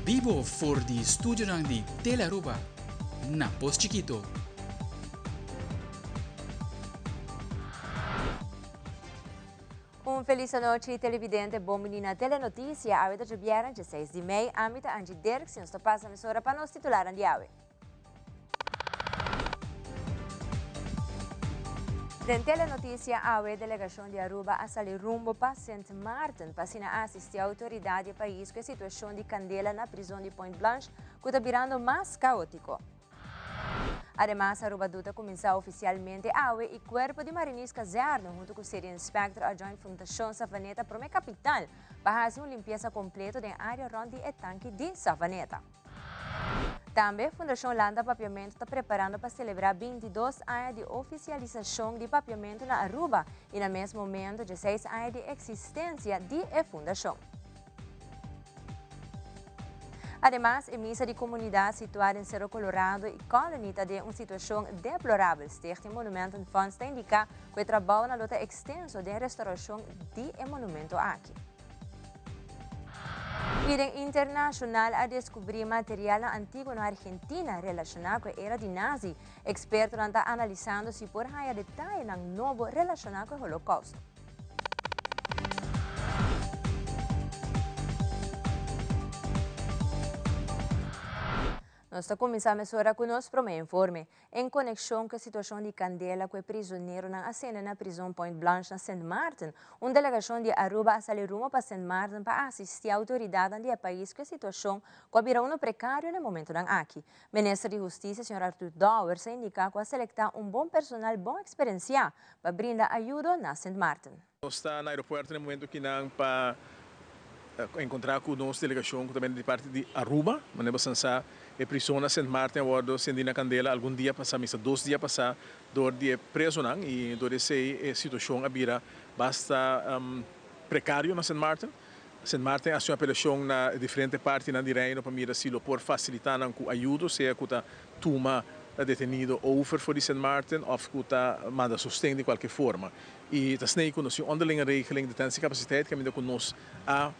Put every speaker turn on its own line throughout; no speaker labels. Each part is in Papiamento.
Bibo for di studionan di Telearuba na Pos Chikito.
Un felis anochi televidente, bon bini na Telenoticia. Awe ta djobièrnè 16 di mei. Ami ta Angie Dirks i nos ta pasa mesora pa nos titularnan di awe. Den Telenoticia awe delegacion di Aruba a sali rumbo pa Sint Maarten pa asina asisti autoridad di e pais cu e situacion di candela na prizon di Point Blanche cu ta birando mas caotico. Ademas Aruba Doet a cuminsa oficialmente awe y Cuerpo di Mariniers Kazerne hunto cu City Inspector a join Fundacion Savaneta Prome Capital pa haci un limpieza completo den area rond di e tanki di Savaneta. Tambe Fundashon Lanta Papiamentu ta preparando pa selebrá 22 aña di ofisialisashon di papiamentu na Aruba i na mes momento 16 aña di eksistensia di e fundashon. Ademas, e misa di komunidat situá den Cerro Colorado i Colony ta den un situashon deplorabel. Stichting Monumenten Fonds ta indiká ku e trabounan lo ta ekstenso den restaurashon di e monumento aki. I den internashonal a deskubrí materialnan antiguo na Argentina relashoná ku e era di nazi. Ekspertonan ta analisando si por haña detayenan nobo relashoná ku e Holokousto. Nos ta kuminsá mesora ku nos promé informe. En konekshon ku e situashon di kandela ku e prizoneronan a sende na prizon Point Blanche na Sint Maarten, un delegashon di Aruba a sali rumbo pa Sint Maarten pa asistí outoridatnan di e pais ku e situashon ku a bira unu prekario na e momentunan aki. Minister di Hustisia, señor Arthur Dowers, a indiká ku a selektá un bon personal bon eksperensiá pa brinda ayudo na Sint Maarten.
Nos ta na aeropuerto na e momento kinan pa encontra cu nos delegacion cu ta bini di parti di Aruba. Manera bo san sa, e prison na Sint Maarten a wordo cendi na candela algun dia pasa, mester 2 dia pasa, door di e presonan y door di esey e situacion a bira basta precario na Sint Maarten. Sint Maarten a haci un apelacion na e diferente partinan di Reino pa mira si lo por facilita nan cu ayudo, sea cu ta tuma detenido over for di Sint Maarten of cu ta manda sosten di cualke forma. I ta snei ku nos tin onderlinge regeling detentiecapaciteit kaminda ku nos a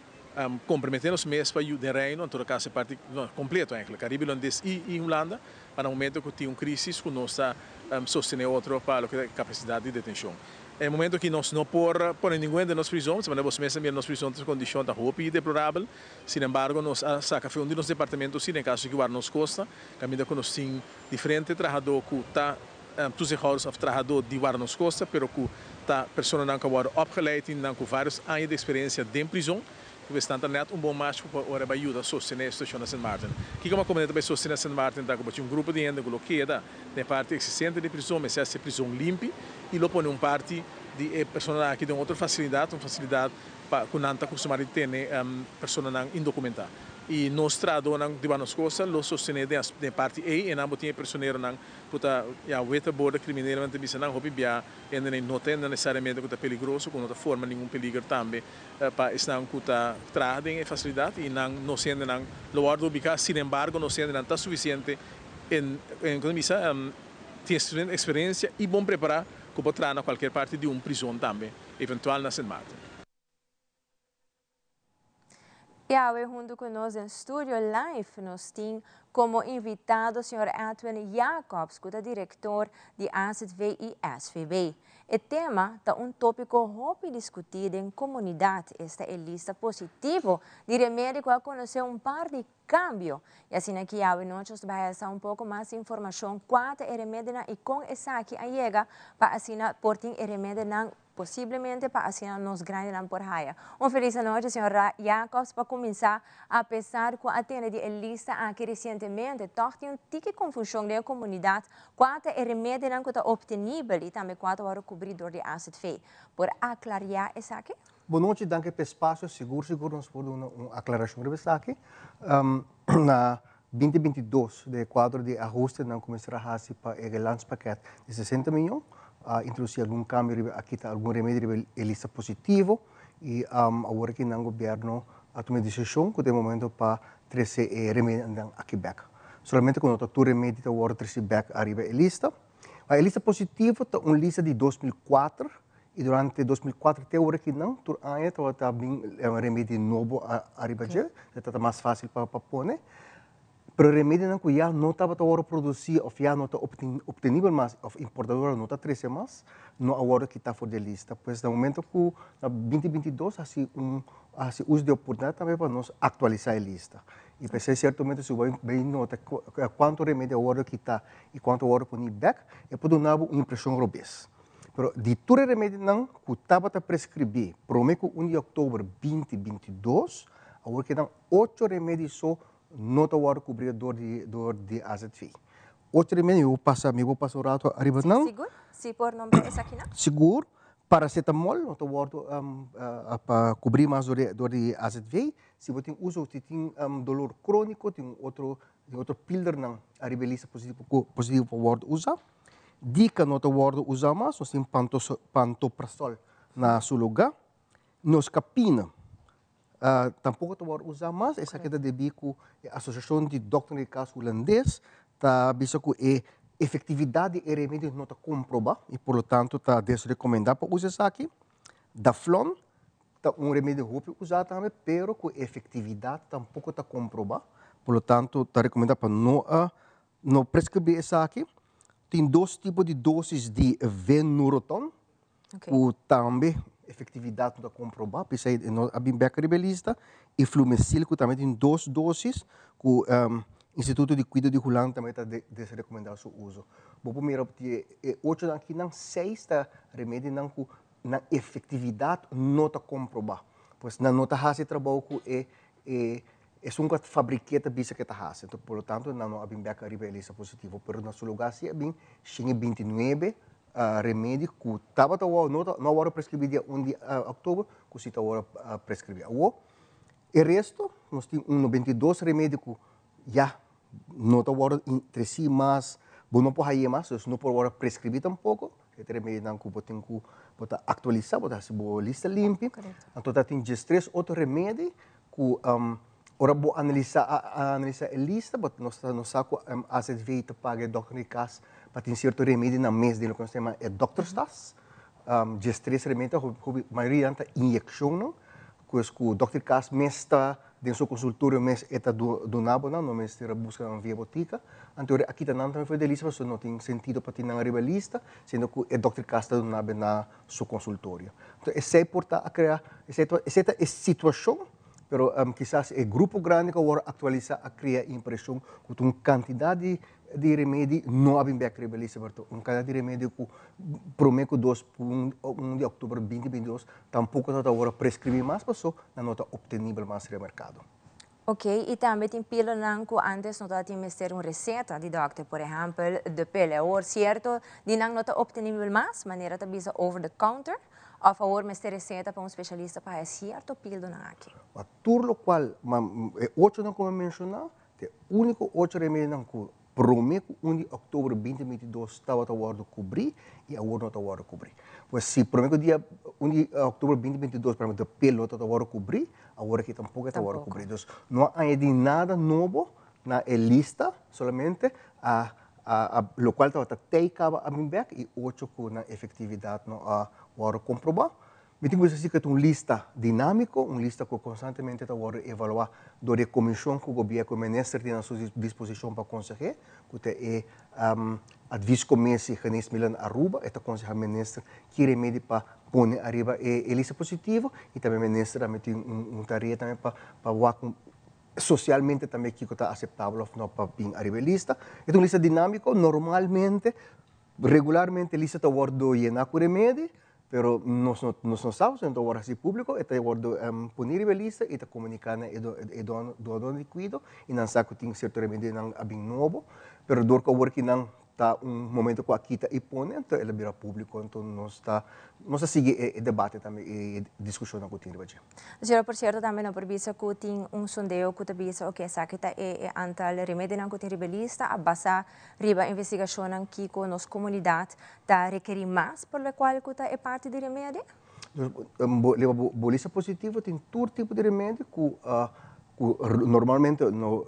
komprometé nos mes pa yuda den Reino, en todo kaso e parti kompleto eigenlijk, Karibe Hulandes i Hulanda, pa na momento ku tin un krisis ku nos ta sostené otro pa loke ta e kapasidat di detenshon. E momento aki nos no por pone ningun hende den nos prizon, pasobra bos mes a mira nos prizon ta su kondishon ta hopi deplorabel, sinembargo nos a saka fe un di nos departamento si den kaso ki wak nos kosta, kaminda ku nos tin diferente trahadó ku ta toezichthouders of trahadó di Warda Nos Costa, pero cu ta personanan cu a wordo opgeleid y nan cu varios aña di experiencia den prizon, cu esnan ta net un bon match pa ora bay yuda sostene e situacion na Sint Maarten. Kico mi a comenta ta bay sostene Sint Maarten ta cu bo tin un grupo di hende cu lo keda den e parti existente di prizon, mester haci e prizon limpi y lo pone un parti di e personanan aki den otro facilidad, un facilidad pa cu nan ta acostuma di tene personanan indocumenta. Y nos trahadornan di Warda Nos Costa lo sostene den e parti ey y nan bo tin e prisoneronan Ku ta ya weta borda kriminelnan ta bisa nan hopi bia hende no ta nesesariamente ku ta peligroso, ku no ta forma ningun peliger tambe pa esnan ku ta traha den e fasilidat i nan nos hendenan lo wòrdu ubiká. Sinembargo nos hendenan ta sufisiente en en ku ta bisa tin sufisiente eksperensia i bon prepará ku por traha na kualkier parti di un prizon tambe, eventual na Sint Maarten.
I awe huntu ku nos den studio live nos tin komo invitado señor Edwin Jacobs ku ta direktor di AZV i SVB. E tema ta un tópiko hopi diskutí den komunidat, esta e lista positivo di remedi ku a konosé un par di kambio. I asina aki awe nochi nos ta bai hasa un poko mas informashon kua ta e remedinan i kon esaki a yega pa asina por tin e remedinan Posiblemente pa asina nos grandinan por haya. Un felis anochi, señor Jacobs. Pa cuminsa, apesar cu a tende di e lista aki recientemente, toch tin un tiki confusion den e comunidad cua ta e remedinan cu ta obtenibel y tambe cua ta worde cubri door di AZV. Por aclaria esaki?
Bon nochi, danki pa e espacio. Sigur sigur nos por duna un aclaracion riba esaki. Na 2022, den e kuadro di e ahustenan ku mester a hasi pa e relanspakèt di 60 mion, a introdusí algun kambio riba, a kita algun remedi riba e lista positivo i awor aki nan gobièrnu a tuma e desishon ku ta e momento pa trese e remedinan aki bèk. Solamente ku no ta tur remedi ta wòrdu trese bèk ariba e lista. E lista positivo ta un lista di 2004. I durante 2004 te awor akinan, tur aña tabata bin remedi nobo ariba dje, ta mas fásil pa pone. Pero remedinan ku ya no tabata wòrdu produsí òf ya no ta optenibel mas òf importadornan no ta trese mas, no a wòrdu kitá for di e lista. Pues na momento ku na 2022 hasi un hasi uso di e oportunidat tambe pa nos aktualisá e lista. I p'esei siertamente si bo bai nota kuantu remedi a wòrdu kitá i kuantu a wòrdu poní bèk, e por duna bo un impreshon robes. Pero di tur e remedinan ku tabata preskribí promé ku 1 di òktober 2022, awor kedan ocho remedi so no ta wòrdu kubrí dor di AZV. Otro remedi, mi por pasa un rato ariba nan.
Sigur? Si por nombra esakinan?
Sigur. Paracetamol no ta wòrdu pa kubrí mas dor di AZV. Si bo tin uso, si tin dolor króniko, tin otro pildernan ariba lista positivo pa wòrdu usá. Dika no ta wòrdu usá mas, nos tin pantoprazol na su lugá. Noscapina tampoko ta wòrdu usá mas, esaki ta debí ku e Asosiashon di Dòkter di Kas Hulandes ta bisa ku e efektividat di e remedi no ta komprobá i por lo tanto ta desrekomendá pa usa esaki. Daflon ta un remedi hopi usá tambe, pero ku efektividat tampoko ta komprobá, por lo tanto ta rekomendá pa no preskribí esaki. Tin dos tipo di dosis di Venuroton, ku tambe efektividat no ta komprobá, p'esei no a bin bèk riba e lista, i Fluimucil, ku tambe tin dos dosis, ku Instituto di Kuido di Hulanda tambe ta desrekomendá su uso. Bo por mira di e ocho akinan, seis ta remedinan ku nan efektividat no ta komprobá. Pues nan no ta hasi trabou ku e esun ku fabrik'é ta bisa ku ta hasi. Anto, por lo tanto, nan no a bin bèk riba e lista positivo. Pero na su lugá sí a bin 129 remedi ku tabata no a wòrdu preskribí dia 1 di òktober, ku sí ta wòrdu preskribí. Awor, e resto, nos tin un 92 remedi ku ya no ta wòrdu tresí mas, bo no por haña mas, dus no por wòrdu preskribí tampoko. E remedinan ku bo tin ku bo ta aktualisá, bo ta hasi bo lista limpi. Anto ta tin 13 otro remedi ku ora bo analisá e lista, bo nos sa ku AZV ta paga e dòkter di kas pa tin sierto remedi na mes den loke nos ta yama e dokterstas. 13 remedi, mayoria ta inyekshonnan, pues ku dòkter di kas mes ta den su konsultorio mes e ta duna bo nan, no mester buska nan via botika. Anto a kita nan tambe for di e lista, pasobra no tin sentido pa tin nan riba e lista, siendo ku e dòkter di kas ta duna na su konsultorio. Anto esei por ta a krea, esei ta e situashon, pero kisas e grupo grandi ku awor aktualisá a krea impreshon ku un kantidat di remedi no a bin bèk riba e lista, pero un kantidat di remedi ku promé ku 1 di òktober 2022 tampoko ta awor preskribí mas, paso nan no ta optenibel mas riba merkado.
Ok, i tambe tin píldora ku antes no tabatin mester un reseta di dòkter, por ehèmpel, de pil. Awor, sierto, di nan no ta optenibel mas, manera ta bisa over the counter, òf awor mester reseta pa un spesialista pa sierto píldora aki?
Ma tur lokual, ma, e ochonan ku mi a menshoná, e úniko ocho remedinan ku promé ku 1 di òktober 2022 tabata wòrdu kubrí i awor no ta wòrdu kubrí. Pues si promé ku dia 1 di òktober 2022, por ehèmpel, de pil no tabata wòrdu kubrí, awor aki tampoko ta wòrdu kubrí. Dus no a añadí nada nobo na e lista, solamente a lokual tabata tei kaba a bin bèk i ocho ku nan efektividat no a wòrdu komprobá. Mi tin ku bisa ku ta un lista dinámiko, un lista ku konstantemente ta wòrdu evaluá dor di e komishon ku gobièrnu, ku minister tin na su disposishon pa konsehé, ku ta e Adviescommissie Geneesmiddelen Aruba, e ta konsehá minister ki remedi pa pone ariba e lista positivo i tambe minister tambe tin un tarea tambe pa wak socialmente tambe kiko ta aseptabel òf no pa bin ariba e lista. E ta un lista dinámiko, normalmente, regularmente lista ta wòrdu yená ku remedi, pero nos no sa, no ta wòrdu hasi públiko, e ta wòrdu poní riba e lista i ta komuniká na e dunadó di kuido i nan sa ku tin sierto remedinan a bin nobo, pero dor ku awor kinan ta un momento ku a kita i pone, anto el a bira públiko, anto nos ta sigui e debate tambe, e diskushonnan ku tin riba dje.
Señora, por sierto, tambe no por bisa ku tin un sondeo ku ta bisa, ok, esaki ta e aantal remedinan ku tin riba e lista, a basá riba investigashonnan kiko nos komunidat ta rekerí mas por lokual ku ta e parti di remedi?
Riba bo lista positivo tin tur tipo di remedi ku normalmente no,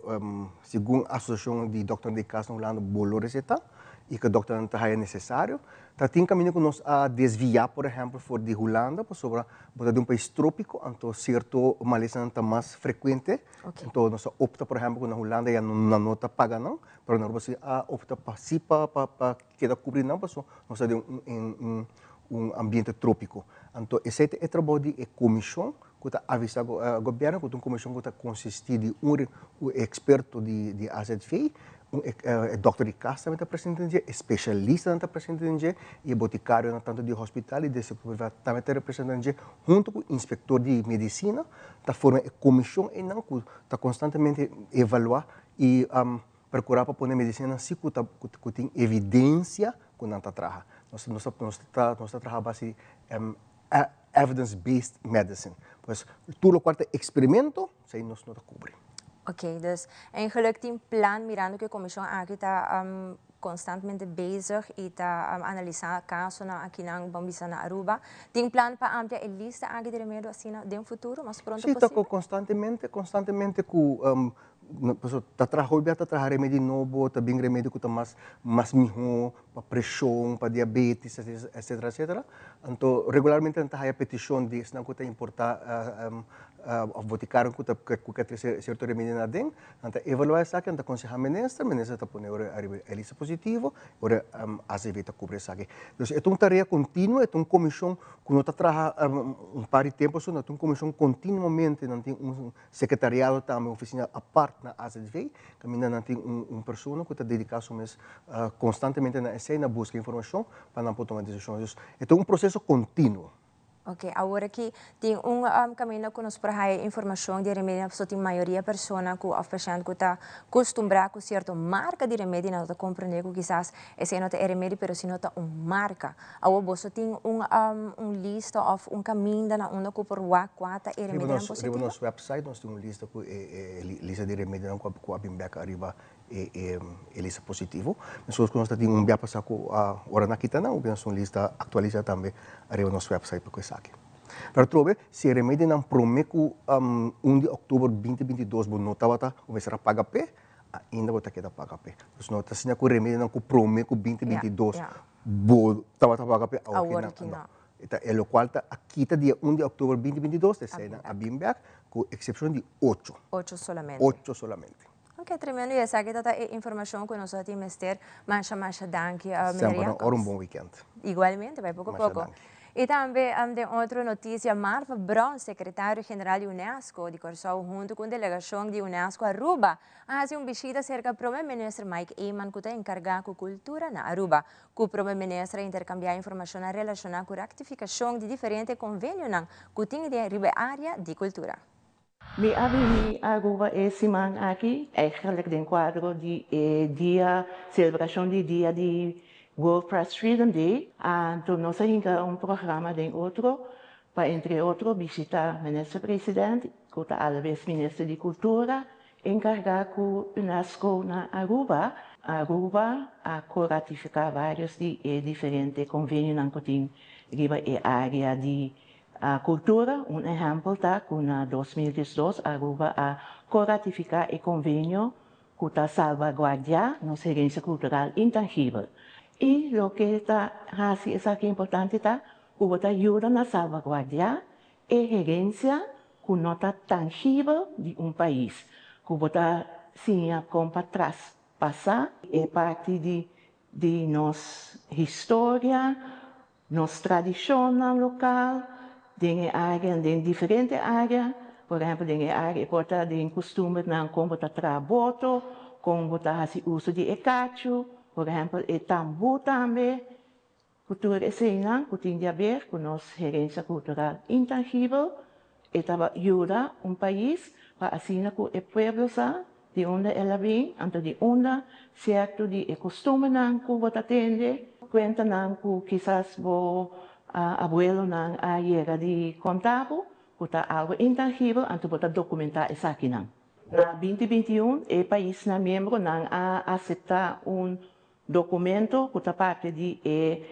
segun asosiashon di dòkter di kas na Hulanda bo lo resetá. i ku dòkternan ta haya nesesario. Ta tin kaminda ku nos a desviá, por ehèmpel, for di Hulanda, pasobra bo ta di un pais trópiko, anto sierto malesanan ta mas frekuente. Anto nos a opta, por ehèmpel, ku na Hulanda ya nan no ta paga nan, pero na Aruba si a opta pa si pa pa keda kubri nan, pasobra nos ta den un un ambiente trópiko. Anto esei ta e trabou di e komishon ku ta avisá gobièrnu, ku ta un komishon ku ta konsistí di un eksperto di AZV, un e dòkter di kas tambe ta presente den dje, e spesialistanan ta presente den dje, i e botikarionan tantu di hospital i di sektor privá tambe ta representá den dje, huntu ku inspektor di medisina ta forma e komishon einan ku ta konstantemente evaluá i perkurá pa pone medisinanan si ku ta ku tin evidensia ku nan ta traha. Nos nos nos ta nos ta traha base di evidence based medicine. Pues tur lokual ta eksperimento esei nos no ta kubri.
Ok, dus eigenlijk tin plan mirando ku e komishon aki ta konstantmente bezig i ta analisá kasonan akinan ban bisa na Aruba. Tin plan pa amplia e lista aki di remedio asina den futuro mas pronto
Sí, ta
posibel?
konstantemente, konstantemente ku Pasobra ta traha hopi bia ta traha remedi nobo, ta bin remedi ku ta mas mas mihó pa preshon, pa diabetes, etcetera, etcetera. Anto regularmente nan ta haya petishon di esnan ku ta importá òf botikario ku ta ku ke trese sierto remedinan aden. Nan ta evaluá esaki, nan ta konsehá minister, minister ta pone ora ariba e lista positivo, ora ACV ta kubri esaki. Dus e ta un tarea kontinuo, e ta un komishon ku no ta traha un par di tempu asun, no, e ta un komishon kontinuamente, nan tin un Sekretariado tambe un ofisina apart na AZV, kaminda nan tin un persona ku ta dediká su mes konstantemente na esei, na buska informashon pa nan por tuma desishon. Dus e ta un proseso kontinuo.
Ok, awor aki tin un kaminda ku nos por haya informashon di remedinan pasobra tin mayoria persona ku òf pashènt ku ta kustumbrá ku sierto marka di remedi nan no ta komprendé ku kisas esei no ta e remedi pero si no ta un marka. Awor boso tin un un lista of un caminda na unda cu por wak cua ta e remedinan positivo?
Riba nos website nos tin un lista cu e lista di remedinan cu a bin bek ariba e lista positivo. Mescos cu nos ta tin un bia pasa cu ora nan kita nan, nos tin un lista actualisa tambe ariba nos website pa cu esaki. Pero atrobe si e remedinan prome cu un di october 2022 bo no tabata bo mester a paga p'e, ainda bo ta keda paga p'e. Nos no ta siña cu remedinan cu prome cu 2022 Bo tabata paga p'e awor ki nan no. E ta e lokual ta a kita dia un di òktober 2022 esei nan a bin bèk ku eksepshon di ocho.
Ocho solamente.
Ocho solamente.
Ok, tremendo i esaki ta ta e informashon ku nos a tin mester. Masha masha danki meneer Jacobs.
Semper nan ora un bon wikènt.
Igualmente, bai poko
Masha
poko.
danki.
I tambe den otro notisia Marva Brown, sekretario general di unesco di Kòrsou huntu ku un delegashon di unesco Aruba a hasi un bishita serka Prome Minister Mike Eman ku ta enkargá ku kultura na Aruba. Ku Prome Minister a interkambiá informashonnan relashoná ku raktifikashon di diferente konvenionan ku tin den riba e área di kultura.
Mi a bini Aruba e siman aki, eigenlijk den kuadro di e dia, selebrashon di dia di World Press Freedom Day. Anto nos a hinka un programa den otro pa entre otro bishita Minister President ku ta alabes Minister di Kultura Enkargá ku unesco na Aruba. Aruba a ko-ratifiká vários di e diferente konvenionan ku tin riba e área di kultura. Un ehèmpel ta ku na 2012 Aruba a ko-ratifiká e konvenio ku ta salbaguardiá nos herensia kultural intangibel. I loke ta hasi esaki importante ta ku bo ta yuda na salbaguardiá E herensia ku no ta tangibel di un pais, ku bo ta siña kon pa traspasá e parti di di nos historia, nos tradishonnan lokal den e área, den diferente área, por ehèmpel den e área e por ta den kustumbernan kon bo ta traha boto, kon bo ta hasi uso di e kachu, por ehèmpel e tambú tambe. Ku tur eseinan ku tin di aber ku nos herensia kultural intangibel, e ta yuda un pais pa asina ku e pueblo sa di unda el a bin, anto di unda sierto di e kustumbernan ku bo ta tende, kuentanan ku kisas bo abuelonan a yega di konta bo, ku ta algu intangibel, anto bo ta dokumentá esakinan. Na 2021 e paisnan miembronan a aseptá un Documento cu ta papia di e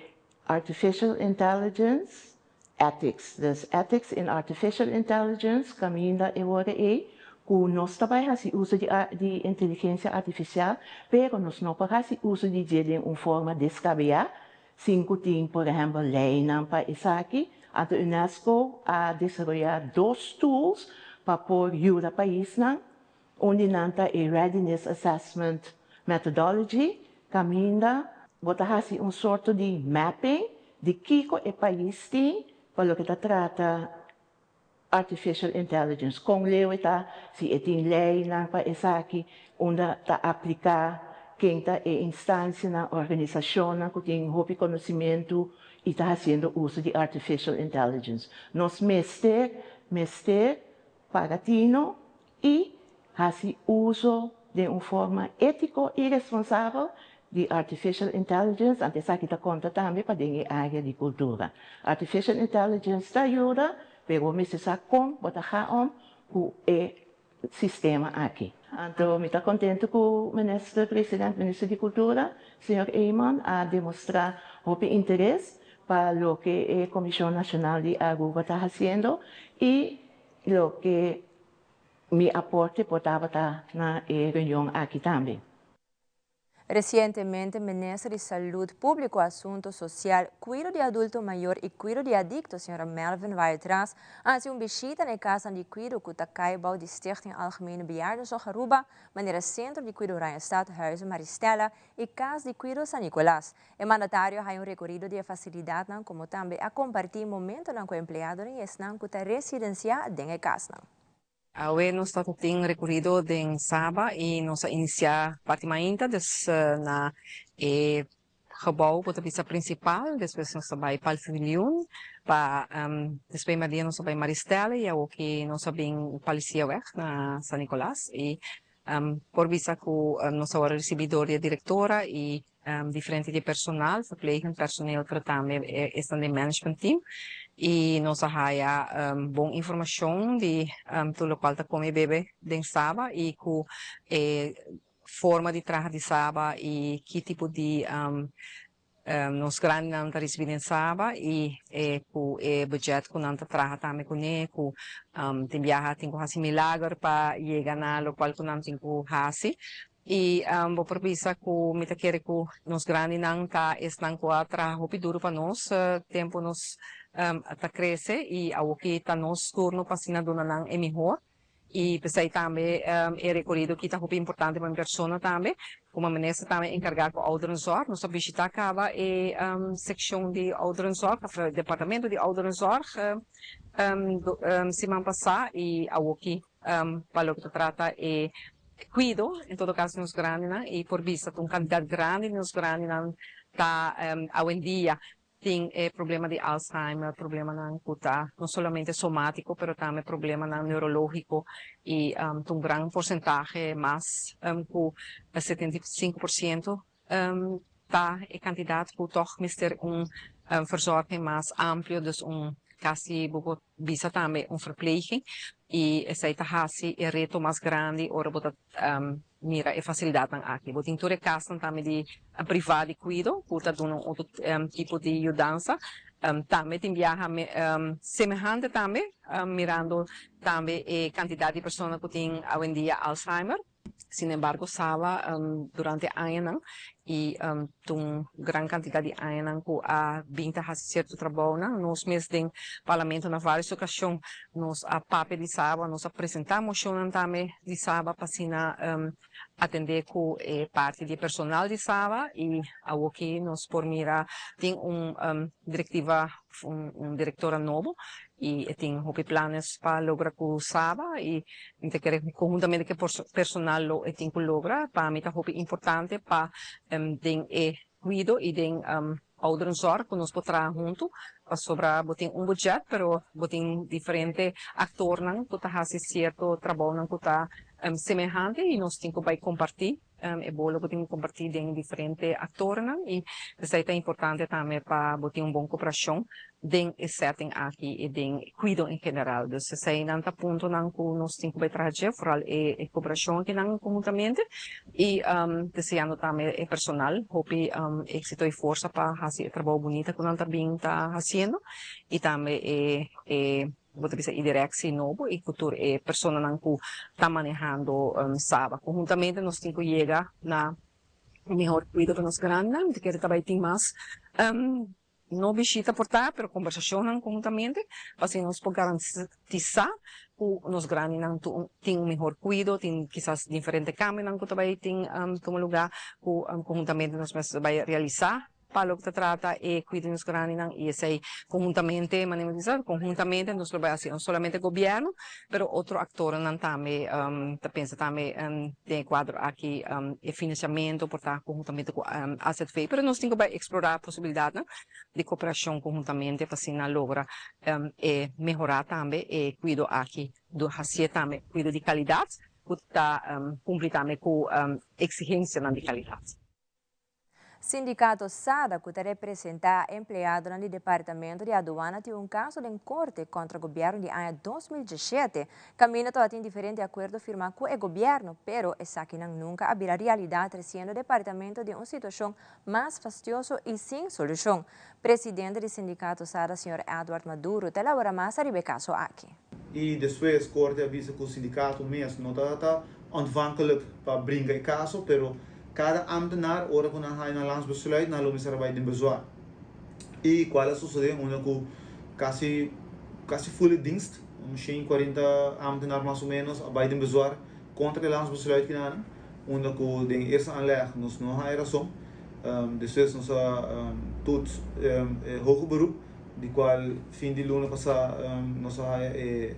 Artificial Intelligence Ethics, dus Ethics in Artificial Intelligence, caminda e worde ey Ku nos ta bai hasi uso di inteligensia artifisial, pero nos no por hasi uso di dje den un forma deskabeyá, sin ku tin, por ehèmpel, leinan pa esaki. Anto UNESCO a desaroyá dos tools pa por yuda paisnan. Un di nan ta e Readiness Assessment Methodology, kaminda bo ta hasi un sorto di mapping di kiko e pais tin pa loke ta trata artificial intelligence, kon leu e ta, si e tin leinan pa esaki, unda ta apliká, ken ta e instansianan, organisashonnan ku tin hopi konosementu i ta hasiendo uso di artificial intelligence. Nos mester paga tino i hasi uso den un forma étiko i responsabel di artificial intelligence, anto esaki ta konta tambe pa den e área di kultura. Artificial intelligence ta yuda, pero mester sa kon bo ta ga om ku e sistema aki. Anto mi ta kontentu ku minister president, minister di kultura, señor Eman, a demostrá hopi interes pa loke e Komishon Nashonal di Aruba ta hasiendo i loke mi aporte por tabata na e reunion aki tambe.
Resientemente, Minister di Salú Públiko, Asuntu Sosial, Kuido di Adulto Mayó i Kuido di Adikto, señor Melvin Wyatt-Ras, a hasi un bishita na kas di kuido ku ta kai bou di Stichting Algemene Bejaardenzorg Aruba, manera Sentro di Kuido Oranjestad, Huize Maristella i Kas di Kuido San Nicolas. E mandatario a un rekorido di fasilidatnan, komo tambe a kompartí momentonan ku empleadonan i esnan ku ta residensiá den e kasnan.
Awe nos ta tin rekorido den Saba i nos a inisiá parti mainta, dus na e gebouw ku ta bisa prinsipal, despues nos a bai Paviljoen, pa despues merdia nos a bai Maristella i awoki nos a bin Palisiaweg na San Nicolas i por bisa ku nos a wòrdu risibí dor di e direktora i diferente di personal, verplegend personeel, pero tambe esnan den management team i nos a haya bon informashon di tur lokual ta kome i bebe den Saba i ku e forma di traha di Saba i ki tipo di nos grandinan ta risibí den Saba i ku e budget ku nan ta traha tambe kuné ku tin biaha tin ku hasi milager pa yega na lokual ku nan tin ku hasi. I bo por bisa ku mi ta kere ku nos grandinan ta esnan ku a traha hopi duru pa nos tempu nos ta krese i awoki ta nos turno pa asina duna nan e mihor. I p'esei tambe e rekorido aki ta hopi importante pa mi persona tambe. Komo minister tambe enkargá ku ouderenzorg, nos a bishitá kaba e sekshon di ouderenzorg òf e departamento di ouderenzorg siman pasá i awoki pa loke ta trata e kuido, en todo kaso nos grandinan, i por bisa ta un kantidat grandi di nos grandinan ta awendia tin e problema di Alzheimer, problemanan ku ta no solamente somátiko pero tambe problemanan neurológiko i ta un gran porsentahe mas ku 75% ta e kantidat ku tòg mester un verzorging mas amplio, dus un kasi bo por bisa tambe un verpleging i esei ta hasi e reto mas grandi ora bo ta mira e fasilidatnan aki. Bo tin tur e kasnan tambe di privá di kuido ku ta duna un otro tipo di yudansa. Tambe tin biaha semehante tambe mirando tambe e kantidat di persona ku tin awendia Alzheimer. Sin embargo Saba durante añanan i ta un gran kantidat di añanan ku a bin ta hasi sierto trabounan. Nos mes den Parlamento na vários okashon nos a papia di Saba, nos a presentá moshonnan tambe di Saba pa asina atendé ku e parti di e personal di Saba i awoki nos por mira tin un direktiva, un direktora nobo i e tin hopi planes pa logra ku Saba i Mi ta kere konhuntamente ku e personal lo e tin ku logra. Pa mi ta hopi importante pa den e kuido i den ouderenzorg ku nos por traha huntu pasobra bo tin un budget pero bo tin diferente aktornan ku ta hasi sierto trabounan ku ta semehante i nos tin ku bai kompartí e bolo bo tin ku kompartí den diferente aktornan i esei ta importante tambe pa bo tin un bon koperashon den e setting aki i den kuido en general. Dus eseinan ta puntonan ku nos tin ku bai traha dje, foral e koperashon akinan konhuntamente i deseando tambe e personal hopi éksito i forsa pa hasi e trabou bunita ku nan ta bin ta hasiendo i tambe e. bo ta bisa e directie nobo y cu tur e personanan cu ta manehando Saba. Conhuntamente nos tin cu yega na un mihor cuido pa nos grandinan. Mi ta kere ta bay tin mas no bishita por ta, pero conversacionnan conhuntamente pa asina nos por garantisa cu nos grandinan tin un mihor cuido, tin kisas diferente cambionan cu ta bay tin tuma lugar cu conhuntamente nos mester bay realisa. Pa loke ta trata e cuido di nos grandinan y esey conhuntamente, manera mi bisa, conhuntamente nos lo bay haci, no solamente gobierno, pero otro actornan tambe ta pensa tambe den e cuadro aki e financiamento por ta conhuntamente cu AZV, pero nos tin cu bay explora posibilidadnan di cooperacion conhuntamente pa asina logra e mehora tambe e cuido aki, hacié tambe cuido di calidad cu ta cumpli tambe cu exigencianan di calidad.
Sindicato SADA cu ta representa empleadonan di Departamento di Aduana tin un caso den corte contra gobierno di aña 2017. Caminda tabatin diferente acuerdo firma cu e gobierno, pero esakinan nunca a bira realidad treciendo departamento den un situacion mas fastioso y sin solucion. Presidente di Sindicato SADA, señor Edward Maduro, ta elabora mas ariba e caso aki.
Y despues corte a bisa cu sindicato mes no ta ontvankelijk pa bringa e caso, pero Kada ambtenaar ora ku nan haña nan landsbesluit nan lo mester a bai den bezwaar. I kual a sosodé unda ku kasi kasi ful e dienst, un 140 ambtenaar mas o menos a bai den bezwaar kontra e landsbesluit kinanan, unda ku den eerste aanleg nos no haña rason. Despues nos a toets e hoger beroep, di kual fin di luna pasá nos a haña e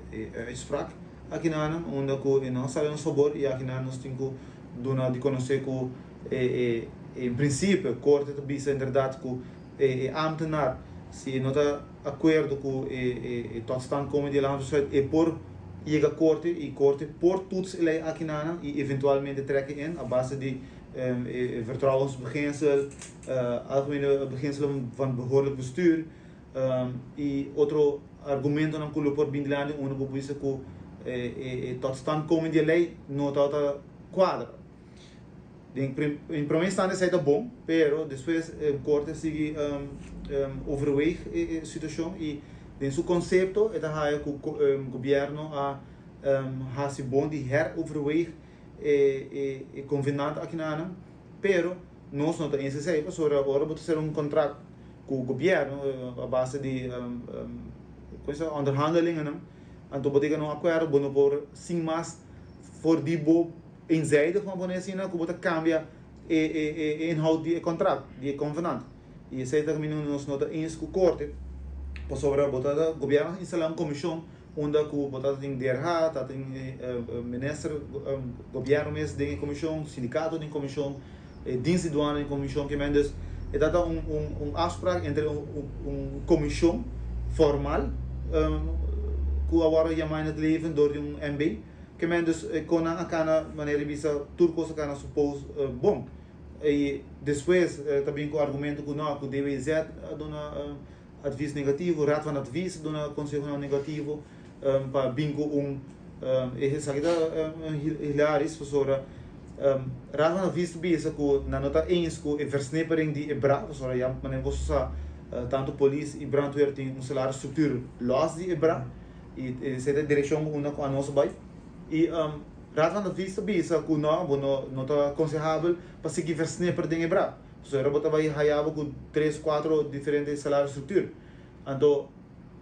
uitspraak akinanan unda ku e no a sali nos fabor i akinan nos tin ku duna di konosé ku e en prinsipio korte ta bisa inderdat ku e ámtenar si e no ta akuerdo ku e totstandkoming di e landsbesluit e por yega korte i korte por toets e lei akinanan i eventualmente trek e in a base di e vertrouwensbeginsel, algemene beginselen van behoorlijk bestuur i otro argumentonan ku lo por bin dilanti unda bo bisa ku e totstandkoming di e lei no tabata kuadra. Den in prome instante esei ta bon, pero despues korte a sigui overweeg e situashon i den su konsepto e ta haya ku gobièrnu a hasi bon di heroverweeg e konvenant akinanan, pero nos no ta eens esei pasobra ora bo ta sera un kontrakt ku gobièrnu a base di onderhandelingennan anto bo ta yega na un akuerdo bo no por sin mas for di bo eenzijdig van pone asina ku bo ta kambia e e inhoud di e kontrakt, di e konvenant. I esei ta kaminda nos no ta eens ku korte pasobra bo ta gobièrnu a instalá un komishon unda ku bo ta tin DRH, ta tin minister, gobièrnu mes den e komishon, sindikato den komishon, e dienst di duana den komishon kimen. Dus e ta ta un un afsprak entre un komishon formal ku a wòrdu yamá in het leven dor di un MB. Ke men dus e konan a kana manera di bisa tur kos a kana supos bon. I despues ta bin ku argumento ku no ku DWZ a duna advis negativo, Raad van Advies a duna konsehonan negativo pa bin ku un esaki ta hilaris pasobra Raad van Advies ta bisa ku nan no ta eens ku e versnippering di e bra pasobra ya manera boso sa tantu polis i brandweer tin un salarisstruktuur los di e bra. I esei ta e direkshon unda ku anos a bai. I Raad van Advies ta bisa ku no, bo no no ta konsehabel pa sigui versnipper den e bra. Pasobra bo ta bai haya bo ku tres, kuatro diferente salarisstruktuur. Anto,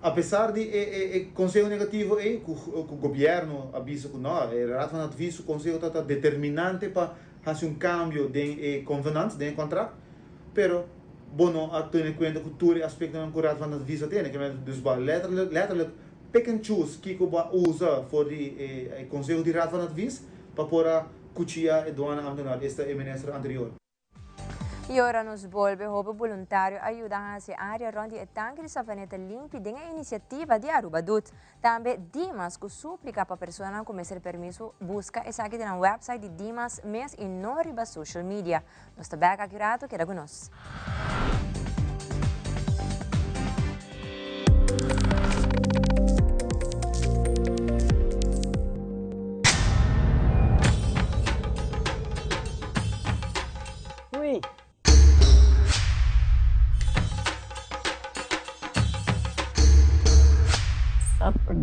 apesar di e e e konseho negativo ei ku ku gobièrnu a bisa ku no, e Raad van Advies su konseho ta ta determinante pa hasi un kambio den e konvenant, den e kontrakt, pero bo no a tene kuenta ku tur e aspektonan ku Raad van Advies a tene. Dus bo a letterlijk, letterlijk pick and choose kiko bo a usa for di e konseho di Raad van Advies pa por a kuchia e duana ambtenaar, esta e minister anterior.
I ora nos bolbe, hopi boluntario a yuda hasi e área rònt di e tanki di Savaneta limpi den e inisiativa di Aruba Doet. Tambe Dimas ku súplika pa personanan ku mester permiso buska esaki den nan wèpsait di Dimas mes i no riba social media. Nos ta bèk aki rato, keda ku nos.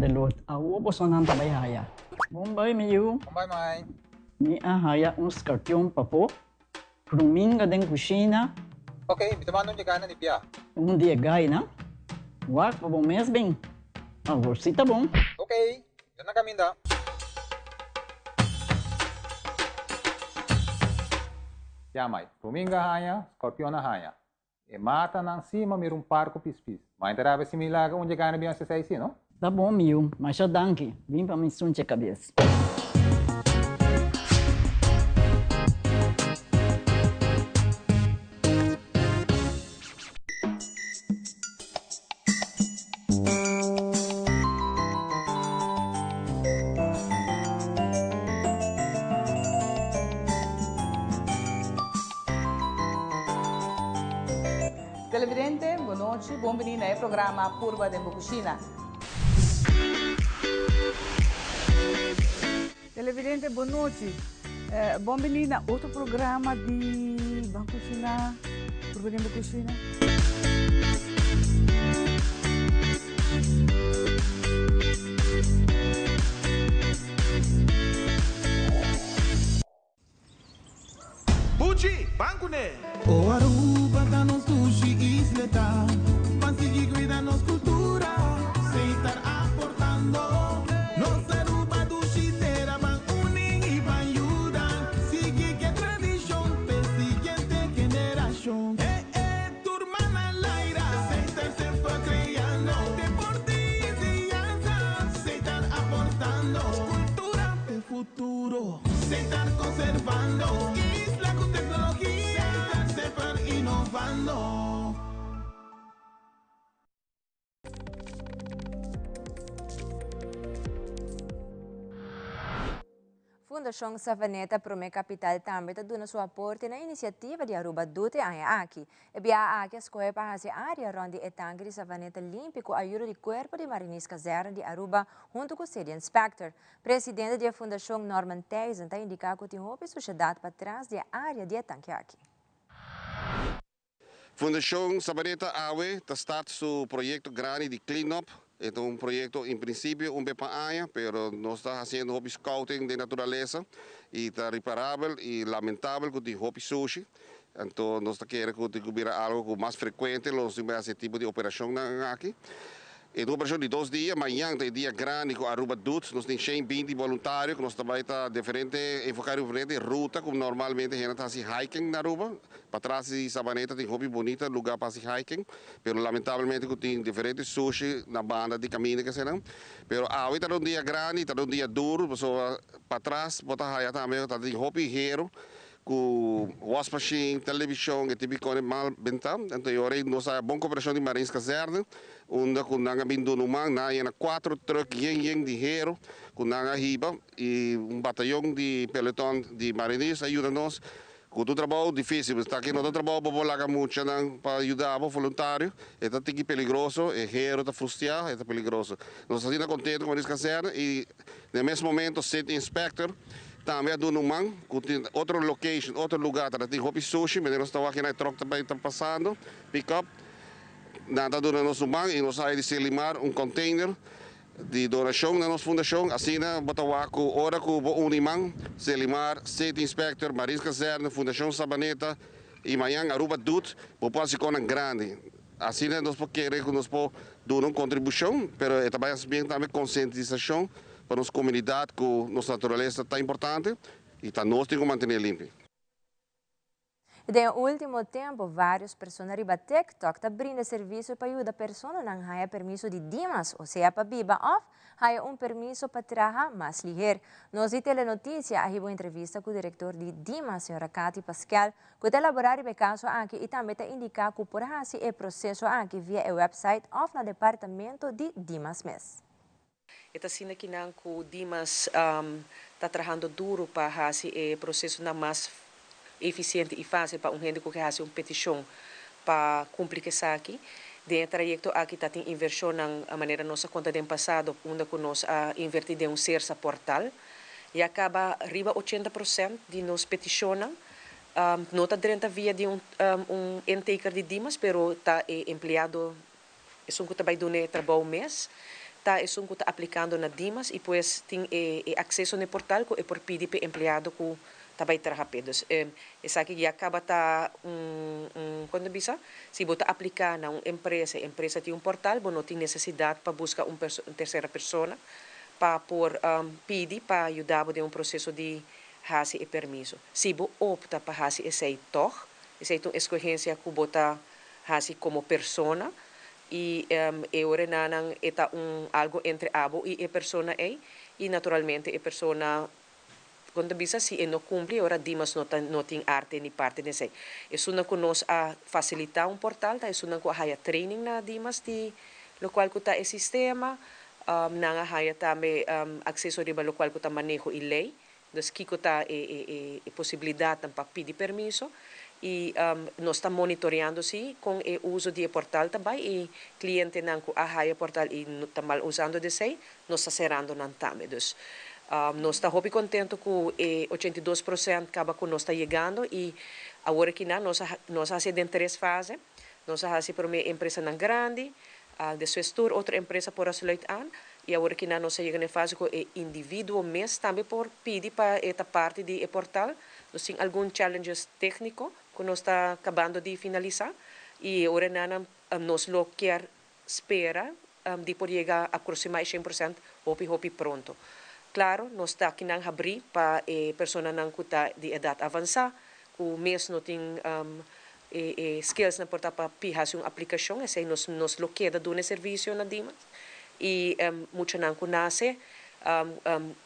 De lot, awo bosonan ta bai haya. Bon bai, mi yu.
Bon bai, mai.
Mi a haya un skarpion papo, kruminga den kushina.
Ok, mi ta manda un yegana di bia.
Un di e gainan. Wak pa bo mes bin. Awor si ta bon.
Ok, mi ta na kaminda. Ya, mai. Kruminga a haña, skorpion a haña. E matanan si ma mira un par ku pispis. Ma e ta rabia si mi laga un dje gana bin hasi esei si, no?
Ta bon mi yu, masha danki. Bin pa mi sunche kabes.
Televidente, bon nochi, bon bini na e programa Purba den bo Cushina. Televidente, bon nochi, bon bini na otro programa di Ban Cushina, Purba den bo Cushina.
Buchi, ban kuné!
O Aruba ta nos dushi isleta, ban sigui cuida nos cultura, Setar aportando. Nos Aruba dushi tera, ban uni y ban yuda, sigui ke tradicion p'e siguiente generacion. E e tur man al aire, Setar semper creando, deporte y enseñanza, Setar aportando, cultura p'e futuro. Setar conservando isla cu tecnologia. Setar semper innovando.
Fundacion Savaneta Prome Capital tambe ta duna su aporte na iniciativa di Aruba Doet e aña aki. E biaha aki a scohe pa haci area rond di e tanke di Savaneta limpi cu ayudo di Cuerpo di Marinis Kazerne di Aruba hunto cu City Inspector. Presidente di e fundashon Norman Thijssen ta indiká ku tin hopi sushedat patras di e área di e tanke aki.
Fundashon Sabaneta awe ta start su proyekto grandi di clean up. E ta un proyekto en prinsipio un be pa aña, pero nos ta hasiendo hopi scouting den naturalesa i ta riparabel i lamentabel ku tin hopi sushi. Anto nos ta kere ku tin ku bira algo ku mas frekuente lo nos tin bai hasi e tipo di operashonnan aki. E ta un operashon di dos dia, mañan ta e dia grandi ku Aruba Doet. Nos tin shen binti boluntario ku nos ta bai ta diferente enfoká riba diferente ruta ku normalmente hende ta hasi hiking na Aruba. Patras di Sabaneta tin hopi bunita luga pa hasi hiking, pero lamentablemente ku tin diferente sushi na banda di kaminda kesenan. Pero awe ta un dia grandi, ta un dia duru pasobra patras bo ta haya tambe ta tin hopi hero Ku wasmachine, televishon, e tipo kone mal benta. Anto e ora ei nos a bon koperashon di Marins Kazerne, unda ku nan a bin duna un man. Nan a yena kuatro trùk yen yen di hero ku nan a hiba i un batayon di peloton di Mariniers a yuda nos ku tur trabou difísil. Ta ki no ta trabou bo por laga muchanan pa yuda bo, voluntario. E ta tiki peligroso, e hero ta frustiá, e ta peligroso. Nos ta asina kontento ku Marins Kazerne i Na e mes momento City Inspector tambe a duna un man cu tin otro location, otro lugar ta tin hopi sushi, manera nos ta wak na e truck ta bay ta pasando, pick up, nan ta duna nos un man y nos haya di Selimar un container di donacion na nos fundacion, asina bo ta wak cu ora cu bo uni man, Selimar, City Inspector, Marins Kazerne, Fundacion Sabaneta y mañan Aruba Doet, bo por haci conan grandi. Asina nos por kere ku nos por duna un kontribushon, pero e ta bai hasi bien tambe konsientisashon pa nos komunidat ku nos naturalesa ta importante i ta nos tin ku mantené limpi.
Den e ultimo tempo varios persona riba TikTok ta brinda servicio pa yuda personanan haya permiso di Dimas, osea pa biba of haya un permiso pa traha mas liher. Nos di Telenoticia a hiba un entrevista cu director di Dimas, señora Cathy Paskel, Ku ta elaborá riba e kaso aki i tambe ta indiká ku por hasi e proseso aki via e wèpsait òf na departamento di Dimas mes.
E ta asina kinan ku Dimas ta trahando duru pa hasi e prosesonan mas efisiente i fásil pa un hende ku ke hasi un petishon pa kumpli ku esaki. Den e trayekto aki ta tin invershonnan manera nos a konta den pasado unda ku nos a invertí den un Sersa portal. Ya kaba riba 80% di nos petishonnan No ta drenta via di un un intaker di Dimas pero ta e empleado esun ku ta bai duna e trabou mes. ta esun ku ta aplikando na Dimas i pues tin e e akseso na e portal ku e por pidi p'e empleado ku ta bai traha p'e. Dus esaki ya kaba ta un un kon ta bisa? Si bo ta apliká na un empresa, e empresa tin un portal, bo no tin nesesidat pa buska un perso un tersera persona pa por pidi pa yuda bo den un proseso di hasi e permiso. Si bo opta pa hasi esei tòg, esei ta un eskohensia ku bo ta hasi komo persona i e orenanan e ta un algu entre abo i e persona ei i naturalmente e persona kon ta bisa si e no kumpli e ora Dimas no ta no tin arte ni parte den esei. Esunnan ku nos a fasilitá un portal ta esunnan ku a haya training na Dimas di lokual ku ta e sistema, nan a haya tambe akseso riba lokual ku ta maneho i lei. Dus kiko ta e posibilidatnan pa pidi permiso i nos ta monitoreando si kon e uso di e portal ta bai i klientenan ku a haya portal i ta mal usando di esei nos ta serando nan tambe. Dus nos ta hopi kontento ku e 82% kaba ku nos ta yegando i awor akinan nos a nos a hasi den tres fase. Nos a hasi promé empresanan grandi, despues tur otro empresa por a sluit aan i awor aki nan nos a yega na e fase ku e individuo mes tambe por pidi pa e ta parti di e portal. Nos tin algun challenges tékniko ku nos ta kabando di finalisá i e ora nan nos lo kier spera di por yega aproxima e 100% hopi hopi pronto. Klaro nos ta akinan habrí pa e personanan ku ta di edat avansá ku mes no tin E e skillsnan por ta pa pi hasi un aplikashon, esei nos nos lo keda duna e servisio na Dimas. I muchanan ku nase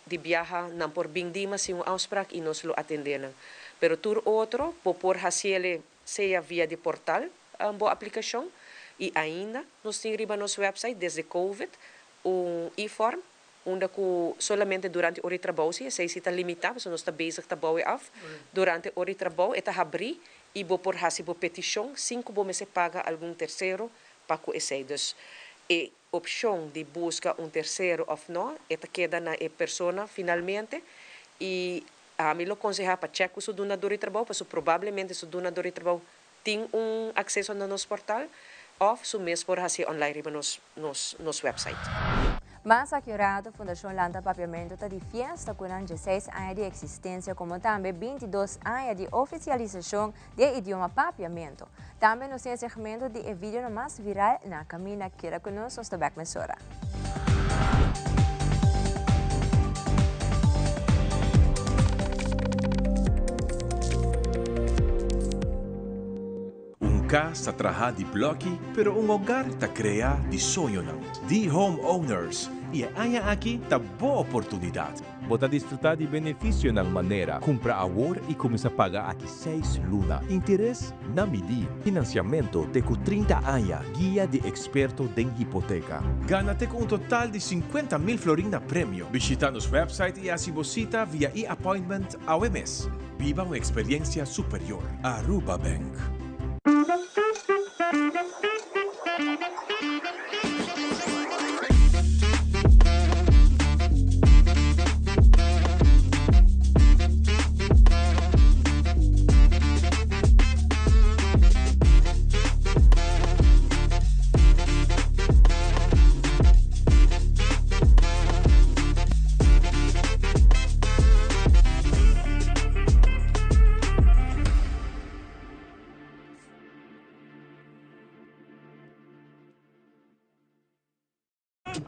di biaha nan por bin Dimas sin un afsprak i nos lo atendé nan. Pero tur otro bo por hasiel sea via di portal bo aplikashon i ainda nos tin riba nos website desde covid un e-form unda ku solamente durante ora di trabou si esei si ta limitá pasobra nos ta bezig ta bou e af durante ora di trabou e ta habrí i bo por hasi bo petishon sin ku bo mester paga algun tersero pa ku esei. Dus e opshon di buska un tersero òf no e ta keda na e persona finalmente i ami lo konsehá pa chèk ku su dunador di trabou pasobra probablemente su dunador di trabou tin un akseso na nos portal òf su mes por hasié online riba nos nos nos website.
Mas akurado, Fundashon Lanta Papiamentu ta di fiesta ku nan dieseis aña di eksistensia komo tambe 22 aña di ofisialisashon di e idioma papiamentu. Tambe nos tin e segmento di e videonan mas viral na kaminda. Keda ku nos, nos ta bèk mesora.
Un kas ta trahá di blòki, pero un hogar ta kreá di soñonan. Di Home Owners i e aña aki ta bo oportunidat. Bo ta disfrutá di benefisionan manera, kumpra awor i kuminsá paga aki seis luna, interes na midí, finansiamentu te ku 30 aña, guia di eksperto den hipoteka. Gana te ku un total di 50,000 florin na premio. Bishita nos website i hasi bo sita via e-appointment awe mes. Biba un experiencia superior. Aruba Bank.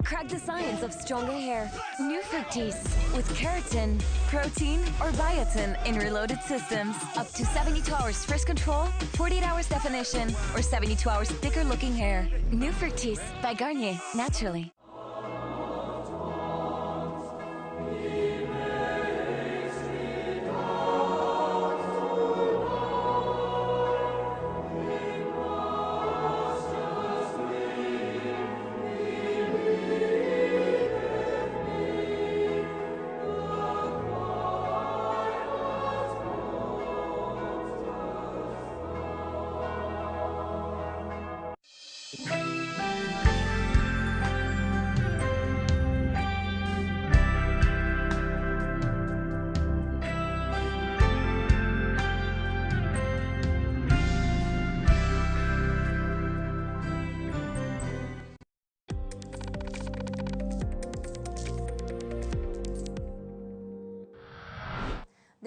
Crack the science of stronger hair. New Fructis with keratin, protein, or biotin in reloaded systems. Up to 72 hours fresh control, 48 hours definition, or 72 hours thicker looking hair. New Fructis by Garnier, naturally.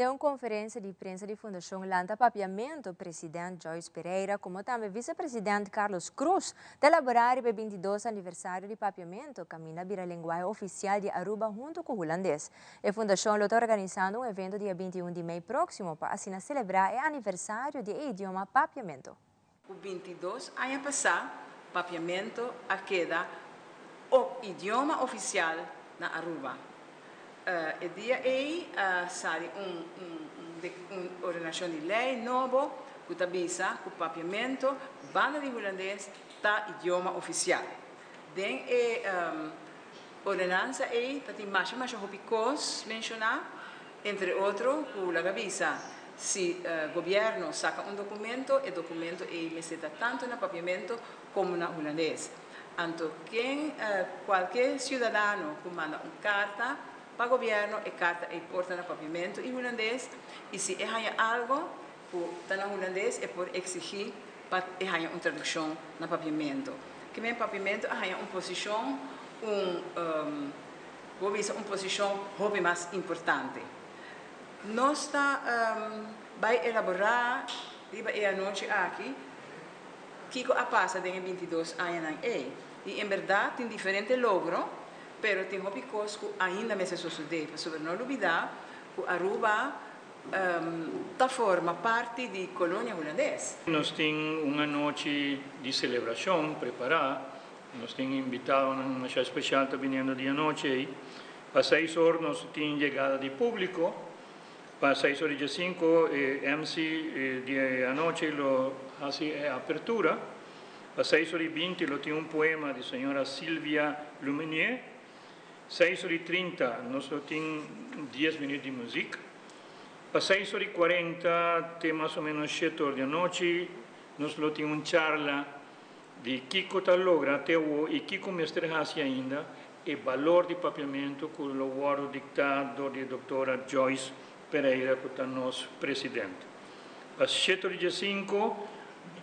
Den un conferencia di prensa di Fundacion Lanta Papiamento, Presidente Joyce Pereira, como tambe Vicepresidente Carlos Cruz, ta elabora e 22 aniversario di Papiamento, caminda a bira lenguahe oficial di Aruba hunto cu Hulandes. E fundacion lo ta organisando un evento dia 21 di mei proximo pa asina celebra e aniversario di idioma Papiamento.
Cu 22 aña pasa, Papiamento a keda e idioma oficial na Aruba. E dia ey sali un ordenacion di ley nobo cu ta bisa cu Papiamento, banda di Hulandes, ta idioma oficial. Den e ordenansa ey ta tin mas mas hopi cos menciona, entre otro, cu laga bisa, si gobierno saca un documento, e documento ey mester ta tanto na Papiamento como na Hulandes. Anto, cualkier ciudadano cu manda un carta pa gobierno, e carta ey por ta na Papiamento y Hulandes, y si e haya algo cu ta na Hulandes, e por exigi pa e haya un traduccion na Papiamento. Kiermen Papiamento a haya un posicion, un bisa un posicion hopi mas importante. Nos ta bay elabora riba e anochi aki kico a pasa den 22 aña ey. Y en berdad tin diferente logro, pero tin hopi cos cu ainda mester sucede. Pasobra no lubida cu Aruba ta forma parti di colonia Hulandes.
Nos tin un anochi di celebracion prepara. Nos tin invitado un special ta biniendo di anochi. Pa 6 or nos tin yegada di publico. Pa 6 or y 5 MC di anochi lo haci apertura. Pa 6 or y 20 lo tin un poema di señora Silvia Lumenier. 6 or y 30 nos lo tin 10 minuut di muziek. Pa 6 or y 40 te mas o menos 7 or di anochi nos lo tin un charla di kico ta logra te y kico mester haci ainda e balor di Papiamento cu lo wordo dicta di doctora Joyce Pereira, cu ta nos presidente. Pa 7 or y 5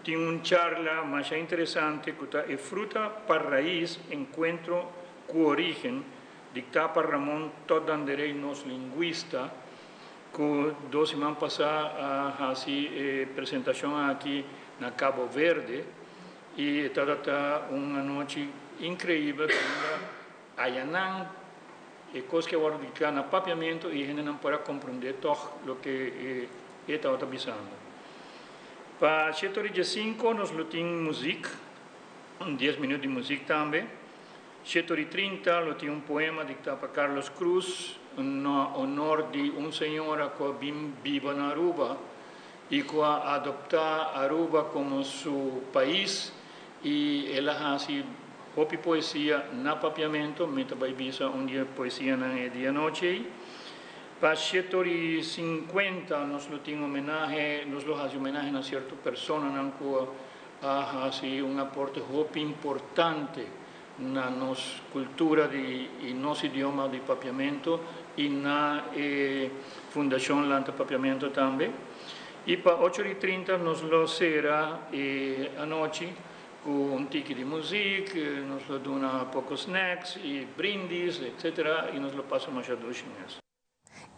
tin un charla mas interesante cu ta E fruta pa rais, encuentro cu origen, dicta pa Ramon Todd Danderey, nos linguista, cu 2 siman pasa a haci presentacion aki na Cabo Verde y tabata un anochi increibel ayanan e cos cu a wordo dicta na Papiamento y hende no por a comprende toch loke e tabata bisando. Pa 7 or y 5 nos lo tin muziek, 10 minuut di muziek tambe. 7 or y 30 lo tin un poema dicta pa Carlos Cruz, na honor di un señora cu a biba na Aruba y cu a adopta Aruba como su pais y el a haci hopi poesia na Papiamento, mi ta bay bisa un di e poesia na e dia anochi. Pa 7 or y 50 nos lo tin homenahe, nos lo haci homenahe na cierto persona cu a haci un aporte hopi importante na nos cultura y nos idioma di Papiamento y na Fundacion Lanta Papiamento tambe. Y pa 8 y 30 nos lo cera anochi cu un tiki di muziek, nos lo duna poco snacks y brindis, etc. Y nos lo pasa mas dushi mes.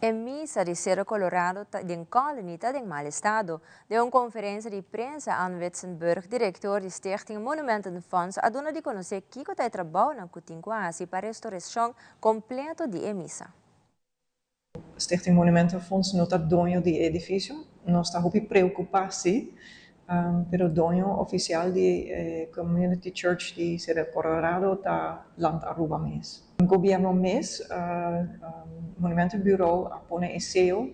E misa di Cerro Colorado den Colony ta den mal estado. Den un conferencia di prensa, Ann Witsenburg, director di Stichting Monumentenfonds, a duna di conoce kico ta e trabou cu tin cu haci pa restauracion completo di e misa.
Stichting Monumentenfonds no ta doño di edificio, nos ta hopi preocupa si, pero doño oficial di Community Church di Cerro Colorado ta Land Aruba mes. Gobierno mes, Monumentenbureau a pone e sello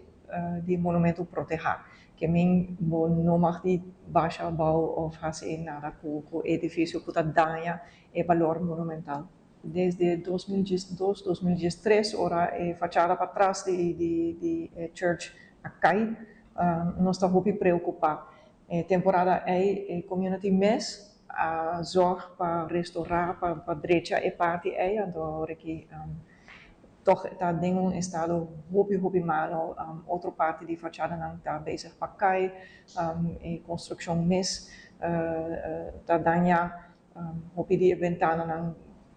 di monumento proteha. Kiermen bo no mag di basha bou of haci nada cu edificio cu ta daña e balor monumental. Desde 2012, 2013, ora e fachada patras di church a cay, nos ta hopi preocupa. E temporada ey e community mes a zorg pa restaura, pa drecha e parti ey, anto awor cu toch ta den un estado hopi hopi malo, otro parti di fachada nan ta bezig pa cay, e construccion mes ta daña, hopi di ventana nan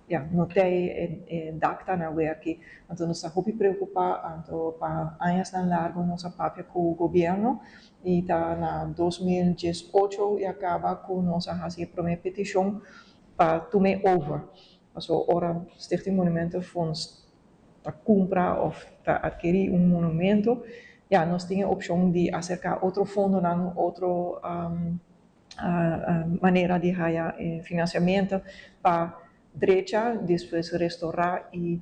Ya, no t'ei e dak ta na werki. Anto nos ta hopi preocupa, anto pa añasnan largo nos a papia cu gobierno y ta na 2018 ya caba cu nos a haci e prome peticion pa tum'e over. Paso ora Stichting Monumentenfonds ta cumpra of ta adkeri un monumento, ya nos tin e opcion di acerca otro fondonan, otro manera di haya financiamento pa drecha, despues restora y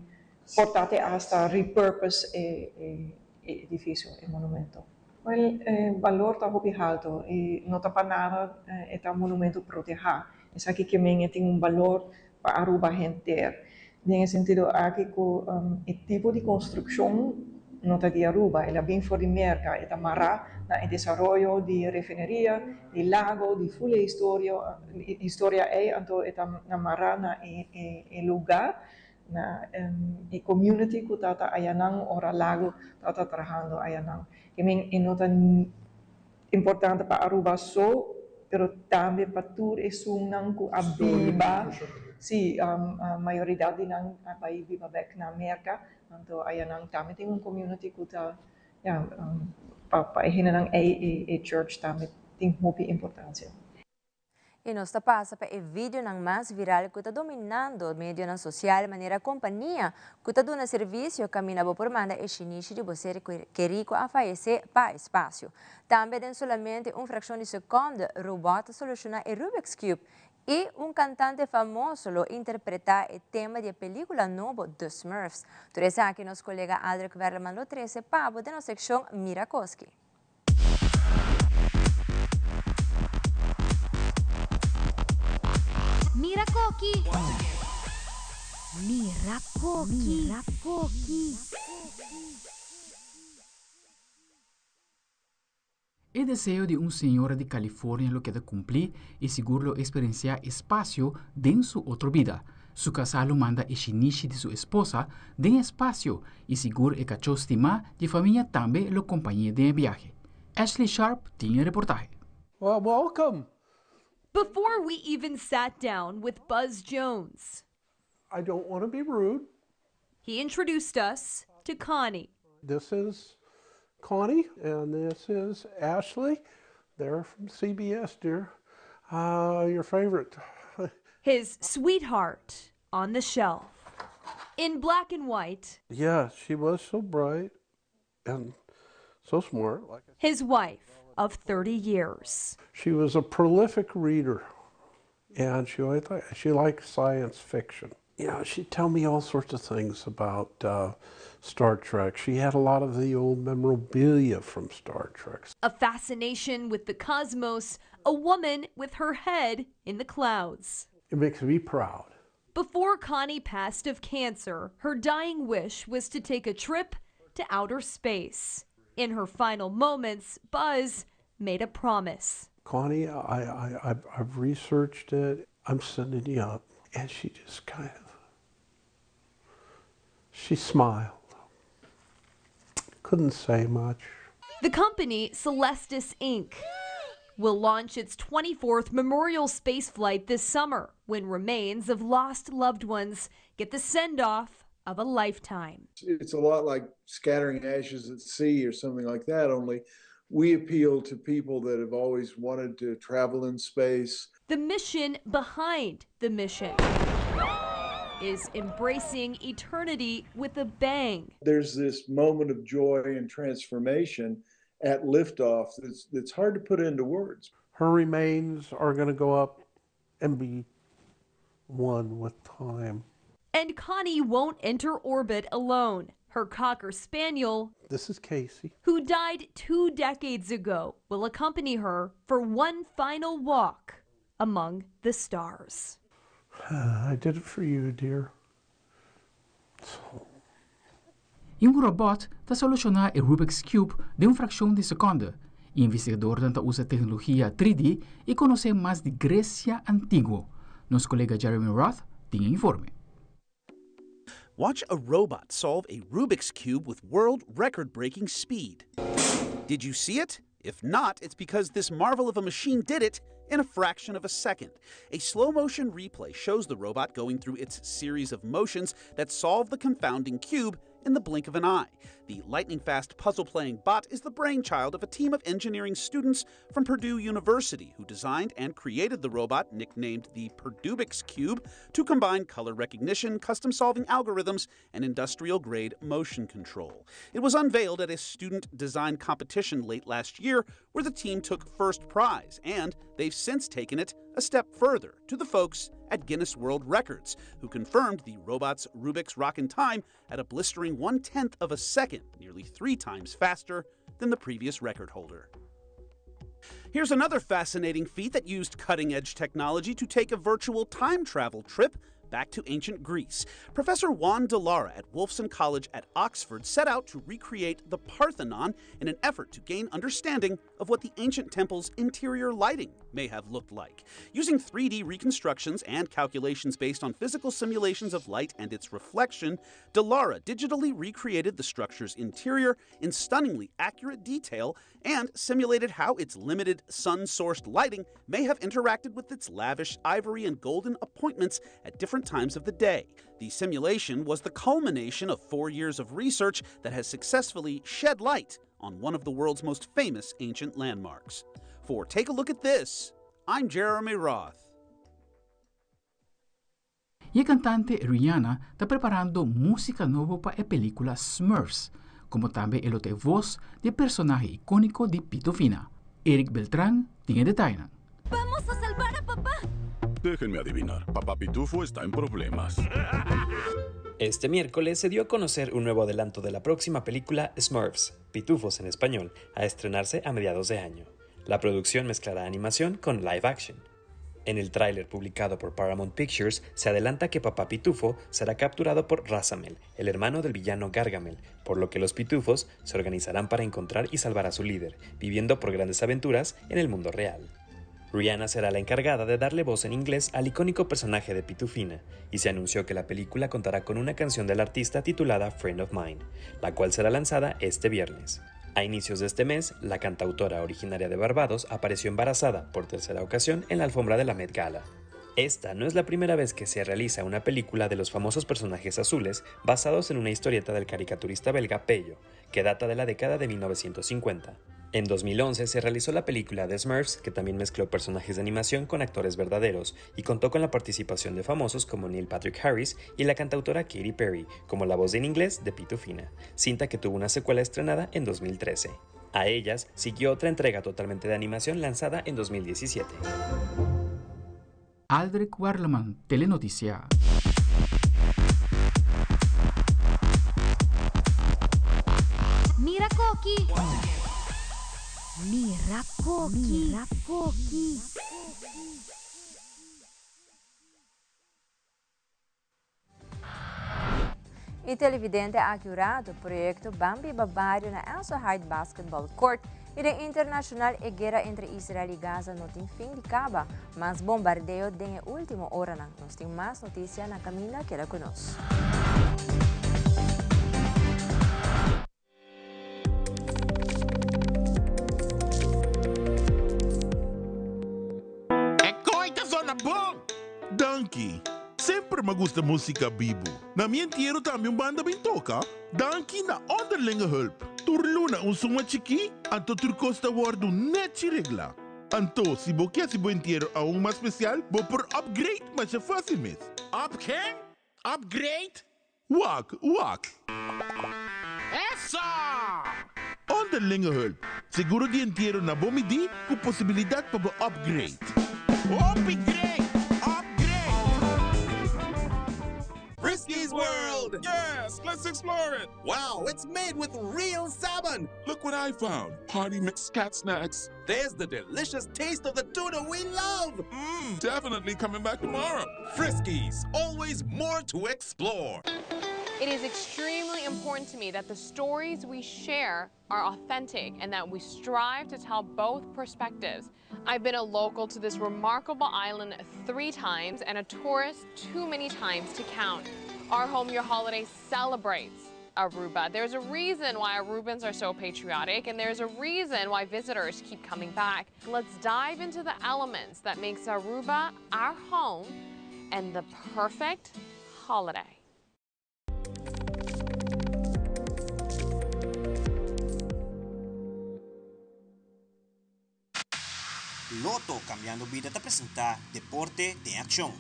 por ta te hasta repurpose e edificio, e monumento. Wel, e balor ta hopi halto y no ta pa nada e ta un monumento proteha. Esaki ke men e tin un balor pa Aruba henter. Den e sentido aki ku e tipo di konstrukshon no ta di Aruba, el a bin for di Merka, e ta mará na e desaroyo di refineria, di lago, di ful e historia ei, anto e ta mará na e lugar, na e community ku ta ta ayanan ora lago ta ta trahando ayanan. Ke men e no ta Importante pa Aruba so, pero tambe pa tur esunnan cu a biba, si, mayoridad di nan a bay biba bek na Merca, anto ayanan tambe tin un community cu ta, ya, pa e hendenan ey e church tambe tin hopi importancia.
I nos ta pasa pa e videonan mas viral ku ta dominando medionan sosial manera kompania ku ta duna servisio kaminda bo por manda e shinishi di bo ser kerí ku a fayesé pa espasio. Tambe den solamente un frakshon di sekònde robòt ta solushoná e Rubik's Cube i un kantante famoso lo interpretá e tema di e pelíkula nobo The Smurfs. Tur esaki nos kolega Aldrich Werleman lo trese pa bo den nos sekshon Mira Koski.
Mira koki! Mira koki! Mira koki!
E deseo di un señora di California lo keda cumplí i sigur lo experenciá espacio den su otro bida. Su casá lo manda e shinishi di su esposa den espacio i sigur e cachó stimá dje famia tambe lo compañ'é den e biahe. Ashley Sharp tin e reportahe.
Well, welcome.
Before we even sat down with Buzz Jones.
I don't want to be rude.
He introduced us to Connie.
This is Connie, and this is Ashley. They're from CBS, dear. Uh, your favorite.
His sweetheart on the shelf. In black and white.
Yeah, she was so bright and so smart. Like
His wife of 30 years.
She was a prolific reader, and she liked, she liked science fiction. You know, she'd tell me all sorts of things about uh, Star Trek. She had a lot of the old memorabilia from Star Trek.
A fascination with the cosmos, a woman with her head in the clouds.
It makes me proud.
Before Connie passed of cancer, her dying wish was to take a trip to outer space. In her final moments, Buzz made a promise.
Connie, I, I, I've, I've researched it. I'm sending you up. And she just kind of, she smiled. Couldn't say much.
The company, Celestis Inc., will launch its 24th memorial spaceflight this summer when remains of lost loved ones get the send off of a lifetime.
It's a lot like scattering ashes at sea or something like that, only we appeal to people that have always wanted to travel in space.
The mission behind the mission is embracing eternity with a bang.
There's this moment of joy and transformation at liftoff that's, that's hard to put into words.
Her remains are going to go up and be one with time.
And Connie won't enter orbit alone. Her cocker spaniel,
this is Casey,
who died two decades ago, will accompany her for one final walk among the stars.
I did it for you, dear. So.
I un robòt ta solushoná e Rubik's Cube den un frakshon di sekònde. Investigadornan ta usa teknologia 3D i konosé mas di Gresia antiguo. Nos kolega Jeremy Roth tin e informe.
Watch a robot solve a Rubik's Cube with world record breaking speed. Did you see it? If not, it's because this marvel of a machine did it in a fraction of a second. A slow motion replay shows the robot going through its series of motions that solve the confounding cube in the blink of an eye. The lightning fast puzzle playing bot is the brainchild of a team of engineering students from Purdue University who designed and created the robot, nicknamed the Purdubik's Cube, to combine color recognition, custom solving algorithms, and industrial grade motion control. It was unveiled at a student design competition late last year where the team took first prize, and they've since taken it a step further to the folks at Guinness World Records, who confirmed the robot's Rubik's Rockin' Time at a blistering one tenth of a second, nearly three times faster than the previous record holder. Here's another fascinating feat that used cutting edge technology to take a virtual time travel trip back to ancient Greece. Professor Juan de Lara at Wolfson College at Oxford set out to recreate the Parthenon in an effort to gain understanding of what the ancient temple's interior lighting may have looked like. Using 3D reconstructions and calculations based on physical simulations of light and its reflection, de Lara digitally recreated the structure's interior in stunningly accurate detail and simulated how its limited sun sourced lighting may have interacted with its lavish ivory and golden appointments at different times of the day. The simulation was the culmination of four years of research that has successfully shed light on one of the world's most famous ancient landmarks. For Take a Look at This, I'm Jeremy Roth.
E kantante Rihanna ta preparando músika nobo pa e pelíkula Smurfs, komo tambe e lo ta e bos di e personahe ikóniko di Pitufina. Eric Beltran tin e detayenan.
¡Vamos a salvar a papá!
Déjenme adivinar, papá Pitufo está en problemas.
Este miércoles se dio a conocer un nuevo adelanto de la próxima película Smurfs, Pitufos en español, a estrenarse a mediados de año. La producción mezclará animación con live action. En el tráiler publicado por Paramount Pictures se adelanta que Papá Pitufo será capturado por Razamel, el hermano del villano Gargamel, por lo que los pitufos se organizarán para encontrar y salvar a su líder, viviendo por grandes aventuras en el mundo real. Rihanna será la encargada de darle voz en inglés al icónico personaje de Pitufina, y se anunció que la película contará con una canción del artista titulada Friend of Mine, la cual será lanzada este viernes. A inicios de este mes, la cantautora originaria de Barbados apareció embarazada por tercera ocasión en la alfombra de la Met Gala. Esta no es la primera vez que se realiza una película de los famosos personajes azules basados en una historieta del caricaturista belga Peyo, que data de la década de 1950. En 2011 se realizó la película The Smurfs, que también mezcló personajes de animación con actores verdaderos y contó con la participación de famosos como Neil Patrick Harris y la cantautora Katy Perry, como la voz en inglés de Pitufina, cinta que tuvo una secuela estrenada en 2013. A ellas siguió otra entrega totalmente de animación lanzada en 2017.
Aldrich Werleman, Telenotisia.
Mira Koki! Mira Koki! Mira Koki!
E televidente a curado proyecto Bambi Babario na Elsa Hyde Basketball Court i den internashonal e guera entre Israel i Gaza no tin fin di kaba, mas bombardeo den e último oranan. Nos tin mas notisia na kaminda, keda ku nos.
E koe ta zona bon! Danki. Semper m'a gusta músika bibu. Na mi entiero tambe un banda bin toka. Danki na Onderlinge Hulp. Tur luna un suma chikí, anto tur kos ta wòrdu nèchi reglá. Anto, si bo ke hasi bo entiero aun mas spesial, bo por upgrade masha fásil mes.
Up ken? Upgrade?
Wak, wak.
Eso!
Onderlinge Hulp, seguro di entiero na bo midí ku posibilidat pa bo upgrade.
Hopi great! Upgrade!
Friskies World!
Yes, let's explore it!
Wow, it's made with real salmon!
Look what I found! Party mix cat snacks.
There's the delicious taste of the tuna we love!
Mmm, definitely coming back tomorrow.
Friskies, always more to explore.
It is extremely important to me that the stories we share are authentic and that we strive to tell both perspectives. I've been a local to this remarkable island three times and a tourist too many times to count. Our Home Your Holiday celebrates Aruba. There's a reason why Arubans are so patriotic and there's a reason why visitors keep coming back. Let's dive into the elements that makes Aruba our home and the perfect holiday.
Lotto Cambiando Bida ta presenta Deporte den Accion.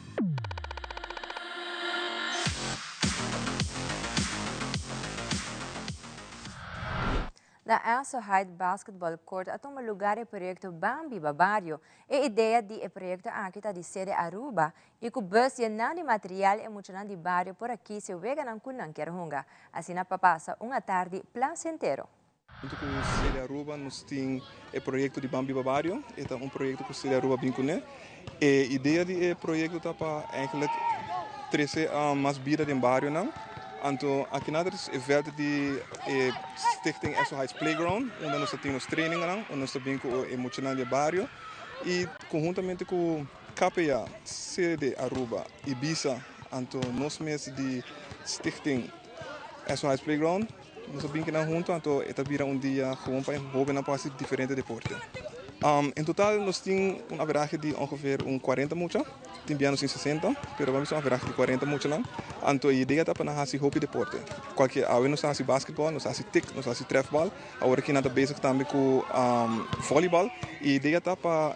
Na Esso Height Basketball Court a tuma lugar e proyecto Ban Biba Bario. E idea di e proyecto aki ta di sede Aruba y cu bus yená di material e muchanan di bario por a kisi weganan cu nan kier hunga. Asina pa pasa un atardi placentero.
Hunto cu Cede Aruba nos tin e proyecto di Ban Biba Bario. E ta un proyecto cu Cede Aruba bin cune. E idea di e proyecto ta pa eigenlijk trece mas bida den barionan. Anto aki nan ta e veld di e Stichting Esso Heights Playground unda nos ta tin nos traininganan, unda nos ta bin cu e muchanan di e bario y conhuntamente cu KPA, Cede Aruba, Ibisa, anto nos mes di Stichting Esso Heights Playground. Nos a bin kinan hunto anto e ta bira un dia gewoon pa e hobennan por haci diferente deporte. En total nos tin un averahe di ongeveer un cuarenta mucha, tin bia nos tin sesenta, pero bo a bisa un averahe di cuarenta muchanan. Anto e idea ta pa nan haci hopi deporte. Cualkier, awe nos ta haci basketball, nos ta haci tik, nos ta haci trefbal, awor aki nan ta bezig tambe cu volleybal. E idea ta pa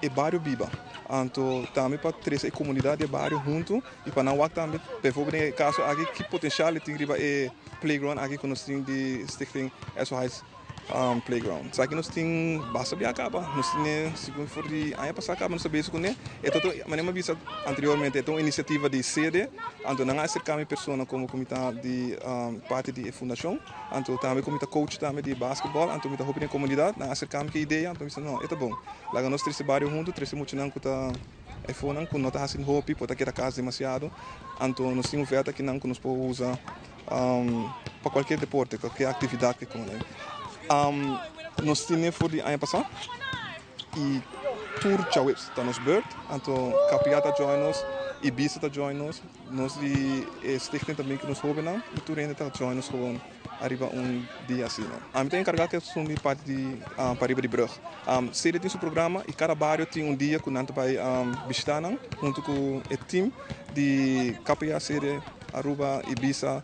e bario biba, anto tambe pa trece e comunidad di e bario hunto y pa nan wak tambe, bijvoorbeeld den e caso aki, ki potencial e tin riba e playground aki cu nos tin di Stichting Esso Heights Playground. Esaki nos tin basta bia caba, nos tine segun for di aña pasa caba nos ta bezig cune. E ta otro, manera mi a bisa anteriormente, e ta un iniciativa di sede, anto nan a acerca mi persona como cu mi ta di parti di e fundacion. Anto tambe ku mi ta coach tambe di basketball, anto mi ta hopi den komunidat, nan aserká mi ku e idea, anto mi bisa no, e ta bon. Laga nos trese bario huntu, trese muchanan ku ta efonan ku no ta hasi hopi, por ta keda kas demasiado. Anto nos tin un vèlt akinan ku nos por usa pa kualkier deporte, kualkier aktividat ku kono. Nos tene for di aña pasá i tur djaweps ta nos beurt, anto Kapiá ta join nos, Ibisa ta join nos. Nos di e stichting ta bin ku nos hobennan i tur hende ta join nos gewoon ariba un dia asina. Ami ta enkargá ku esun di parti di pariba di brug. Sede tin su programa i kada bario tin un dia ku nan ta bai bishitá nan huntu ku e team di KPA, Sede, Aruba, Ibisa,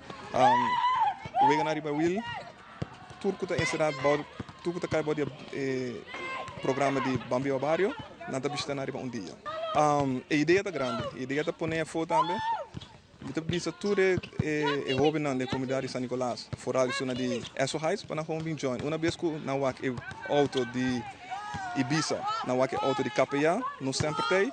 weganan riba wiel. Tur ku ta enserá bou tur ku ta kai bou di e programa di Ban Biba Bario, nan ta bishita nan riba un dia. E idea ta grandi, e idea ta pone afó tambe. Mi ta bisa tur e e hóbennan den komunidat di San Nicolas, foral esunnan di Esso Heights, pa nan gewoon bin join. Una bes ku nan wak e outo di Ibisa, nan wak e outo di KPA, nos semper ta ei.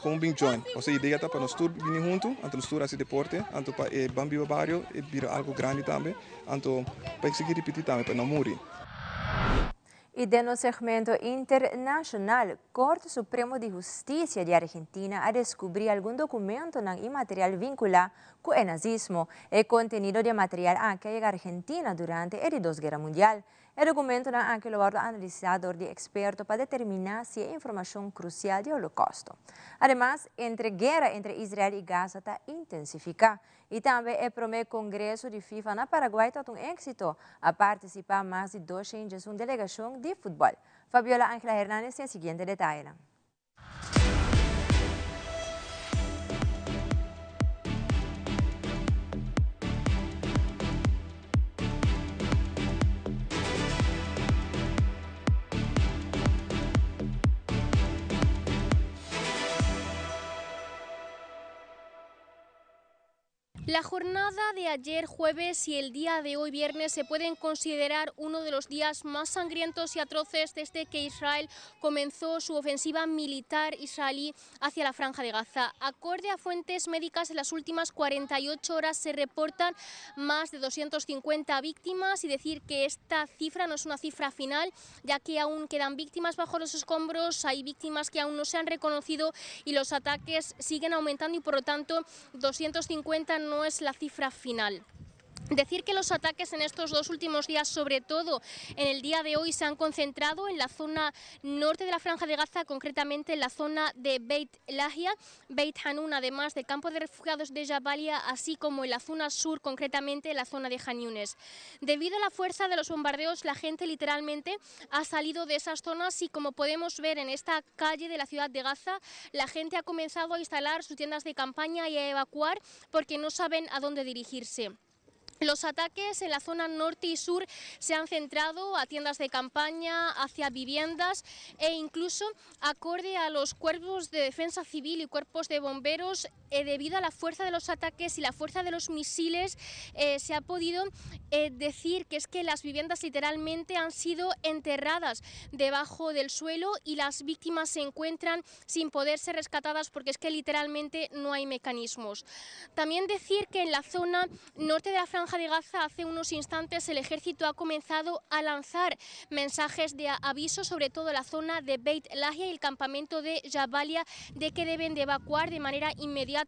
Kon bin join. Pasobra e idea ta pa nos tur bini huntu, anto nos tur hasi deporte, anto pa e Ban Biba Bario e bira algo grandi tambe, anto pa e sigui ripiti tambe, pa e no muri.
Y den nos segmento internacional, Corte Supremo di Husticia di Argentina a descubri algun documentonan y material vincula cu e nazismo. E contenido di e material aki a yega Argentina durante e di dos Guera Mundial. E dokumentonan aki lo wòrdu analisá dor di eksperto pa determiná si e informashon krusial di Holokousto. Ademas, entre guera entre Israel i Gaza ta intensifiká. I tambe e promé kongreso di FIFA na Paraguay ta un éksito, a partisipá mas di 201 delegashon di futbòl. Fabiola Angela Hernandez tin e siguiente detayenan.
La jornada de ayer jueves y el día de hoy viernes se pueden considerar uno de los días más sangrientos y atroces desde que Israel comenzó su ofensiva militar israelí hacia la Franja de Gaza. Acorde a fuentes médicas, en las últimas 48 horas se reportan más de 250 víctimas y decir que esta cifra no es una cifra final, ya que aún quedan víctimas bajo los escombros, hay víctimas que aún no se han reconocido y los ataques siguen aumentando y por lo tanto 250 no es la cifra final. Decir que los ataques en estos dos últimos días, sobre todo en el día de hoy, se han concentrado en la zona norte de la Franja de Gaza, concretamente en la zona de Beit Lahia, Beit Hanun, además del campo de refugiados de Jabalia, así como en la zona sur, concretamente en la zona de Han Yunes. Debido a la fuerza de los bombardeos, la gente literalmente ha salido de esas zonas y, como podemos ver en esta calle de la ciudad de Gaza, la gente ha comenzado a instalar sus tiendas de campaña y a evacuar porque no saben a dónde dirigirse. Los ataques en la zona norte y sur se han centrado a tiendas de campaña, hacia viviendas e incluso acorde a los cuerpos de defensa civil y cuerpos de bomberos, debido a la fuerza de los ataques y la fuerza de los misiles, se ha podido decir que es que las viviendas literalmente han sido enterradas debajo del suelo y las víctimas se encuentran sin poder ser rescatadas porque es que literalmente no hay mecanismos. También decir que en la zona norte de la Franja de Gaza hace unos instantes el ejército ha comenzado a lanzar mensajes de aviso, sobre todo en la zona de Beit Lahia y el campamento de Jabalia, de que deben de evacuar de manera inmediata.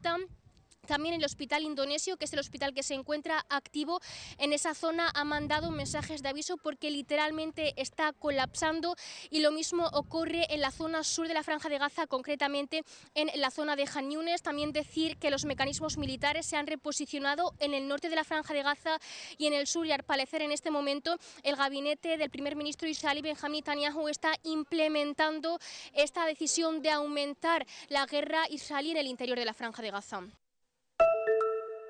También el hospital indonesio, que es el hospital que se encuentra activo en esa zona, ha mandado mensajes de aviso porque literalmente está colapsando, y lo mismo ocurre en la zona sur de la Franja de Gaza, concretamente en la zona de Han Yunes. También decir que los mecanismos militares se han reposicionado en el norte de la Franja de Gaza y en el sur, y al parecer en este momento el gabinete del primer ministro israelí Benjamín Netanyahu está implementando esta decisión de aumentar la guerra israelí en el interior de la Franja de Gaza.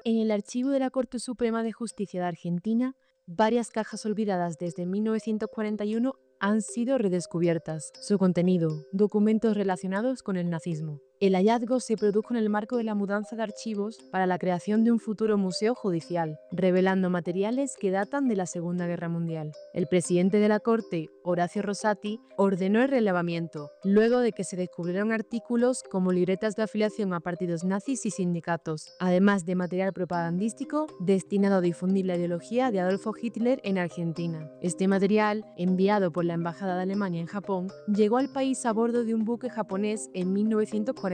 En el archivo de la Corte Suprema de Justicia de Argentina, varias cajas olvidadas desde 1941 han sido redescubiertas. Su contenido, documentos relacionados con el nazismo. El hallazgo se produjo en el marco de la mudanza de archivos para la creación de un futuro museo judicial, revelando materiales que datan de la Segunda Guerra Mundial. El presidente de la Corte, Horacio Rosatti, ordenó el relevamiento, luego de que se descubrieron artículos como libretas de afiliación a partidos nazis y sindicatos, además de material propagandístico destinado a difundir la ideología de Adolfo Hitler en Argentina. Este material, enviado por la Embajada de Alemania en Japón, llegó al país a bordo de un buque japonés en 1941,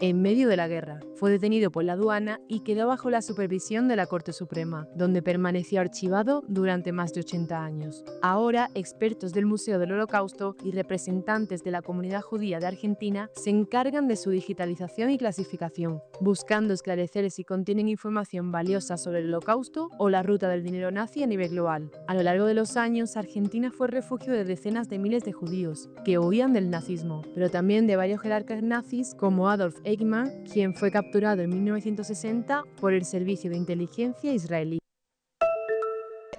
en medio de la guerra. Fue detenido por la aduana y quedó bajo la supervisión de la Corte Suprema, donde permaneció archivado durante más de 80 años. Ahora, expertos del Museo del Holocausto y representantes de la comunidad judía de Argentina se encargan de su digitalización y clasificación, buscando esclarecer si contienen información valiosa sobre el Holocausto o la ruta del dinero nazi a nivel global. A lo largo de los años, Argentina fue refugio de decenas de miles de judíos que huían del nazismo, pero también de varios jerarcas nazis como Adolf Eichmann, quien fue capturado en 1960 por el servicio de inteligencia israelí.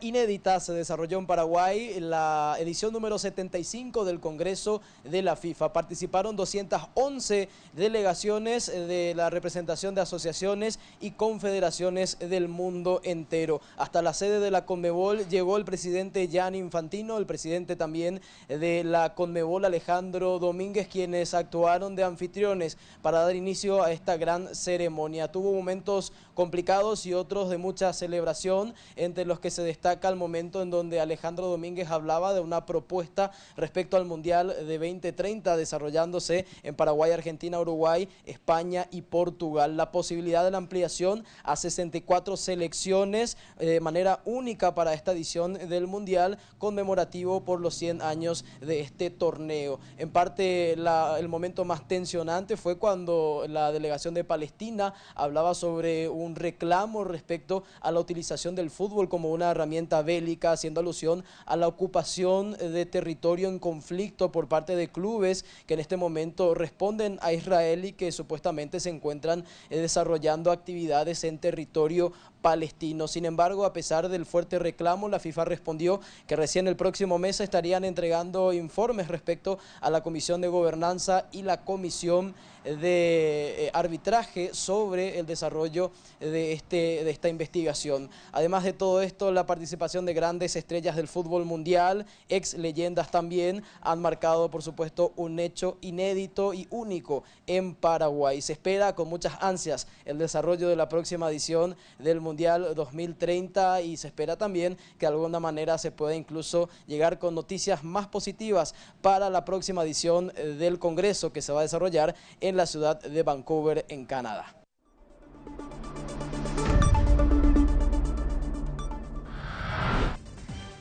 Inédita se desarrolló en Paraguay la edición número 75 del Congreso de la FIFA. Participaron 211 delegaciones de la representación de asociaciones y confederaciones del mundo entero. Hasta la sede de la Conmebol llegó el presidente Gianni Infantino, el presidente también de la Conmebol Alejandro Domínguez, quienes actuaron de anfitriones para dar inicio a esta gran ceremonia. Tuvo momentos complicados y otros de mucha celebración, entre los que se destaca al momento en donde Alejandro Domínguez hablaba de una propuesta respecto al Mundial de 2030 desarrollándose en Paraguay, Argentina, Uruguay, España y Portugal. La posibilidad de la ampliación a 64 selecciones de manera única para esta edición del Mundial conmemorativo por los 100 años de este torneo. En parte el momento más tensionante fue cuando la delegación de Palestina hablaba sobre un reclamo respecto a la utilización del fútbol como una herramienta bélica, haciendo alusión a la ocupación de territorio en conflicto por parte de clubes que en este momento responden a Israel y que supuestamente se encuentran desarrollando actividades en territorio palestino. Sin embargo, a pesar del fuerte reclamo, la FIFA respondió que recién el próximo mes estarían entregando informes respecto a la Comisión de Gobernanza y la Comisión de Arbitraje sobre el desarrollo de esta investigación. Además de todo esto, la participación de grandes estrellas del fútbol mundial, ex leyendas también, han marcado, por supuesto, un hecho inédito y único en Paraguay. Se espera con muchas ansias el desarrollo de la próxima edición del Mundial 2030 y se espera también que de alguna manera se pueda incluso llegar con noticias más positivas para la próxima edición del Congreso que se va a desarrollar en la ciudad de Vancouver, en Canadá.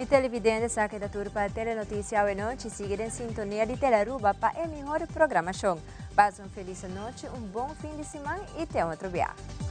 Y televidente sa keda tur pa Telenoticia awe nochi. Sigui den sintonia di Telearuba pa e mihor programacion. Pasa un feliz anochi, un bon fin di siman y te otro biaha.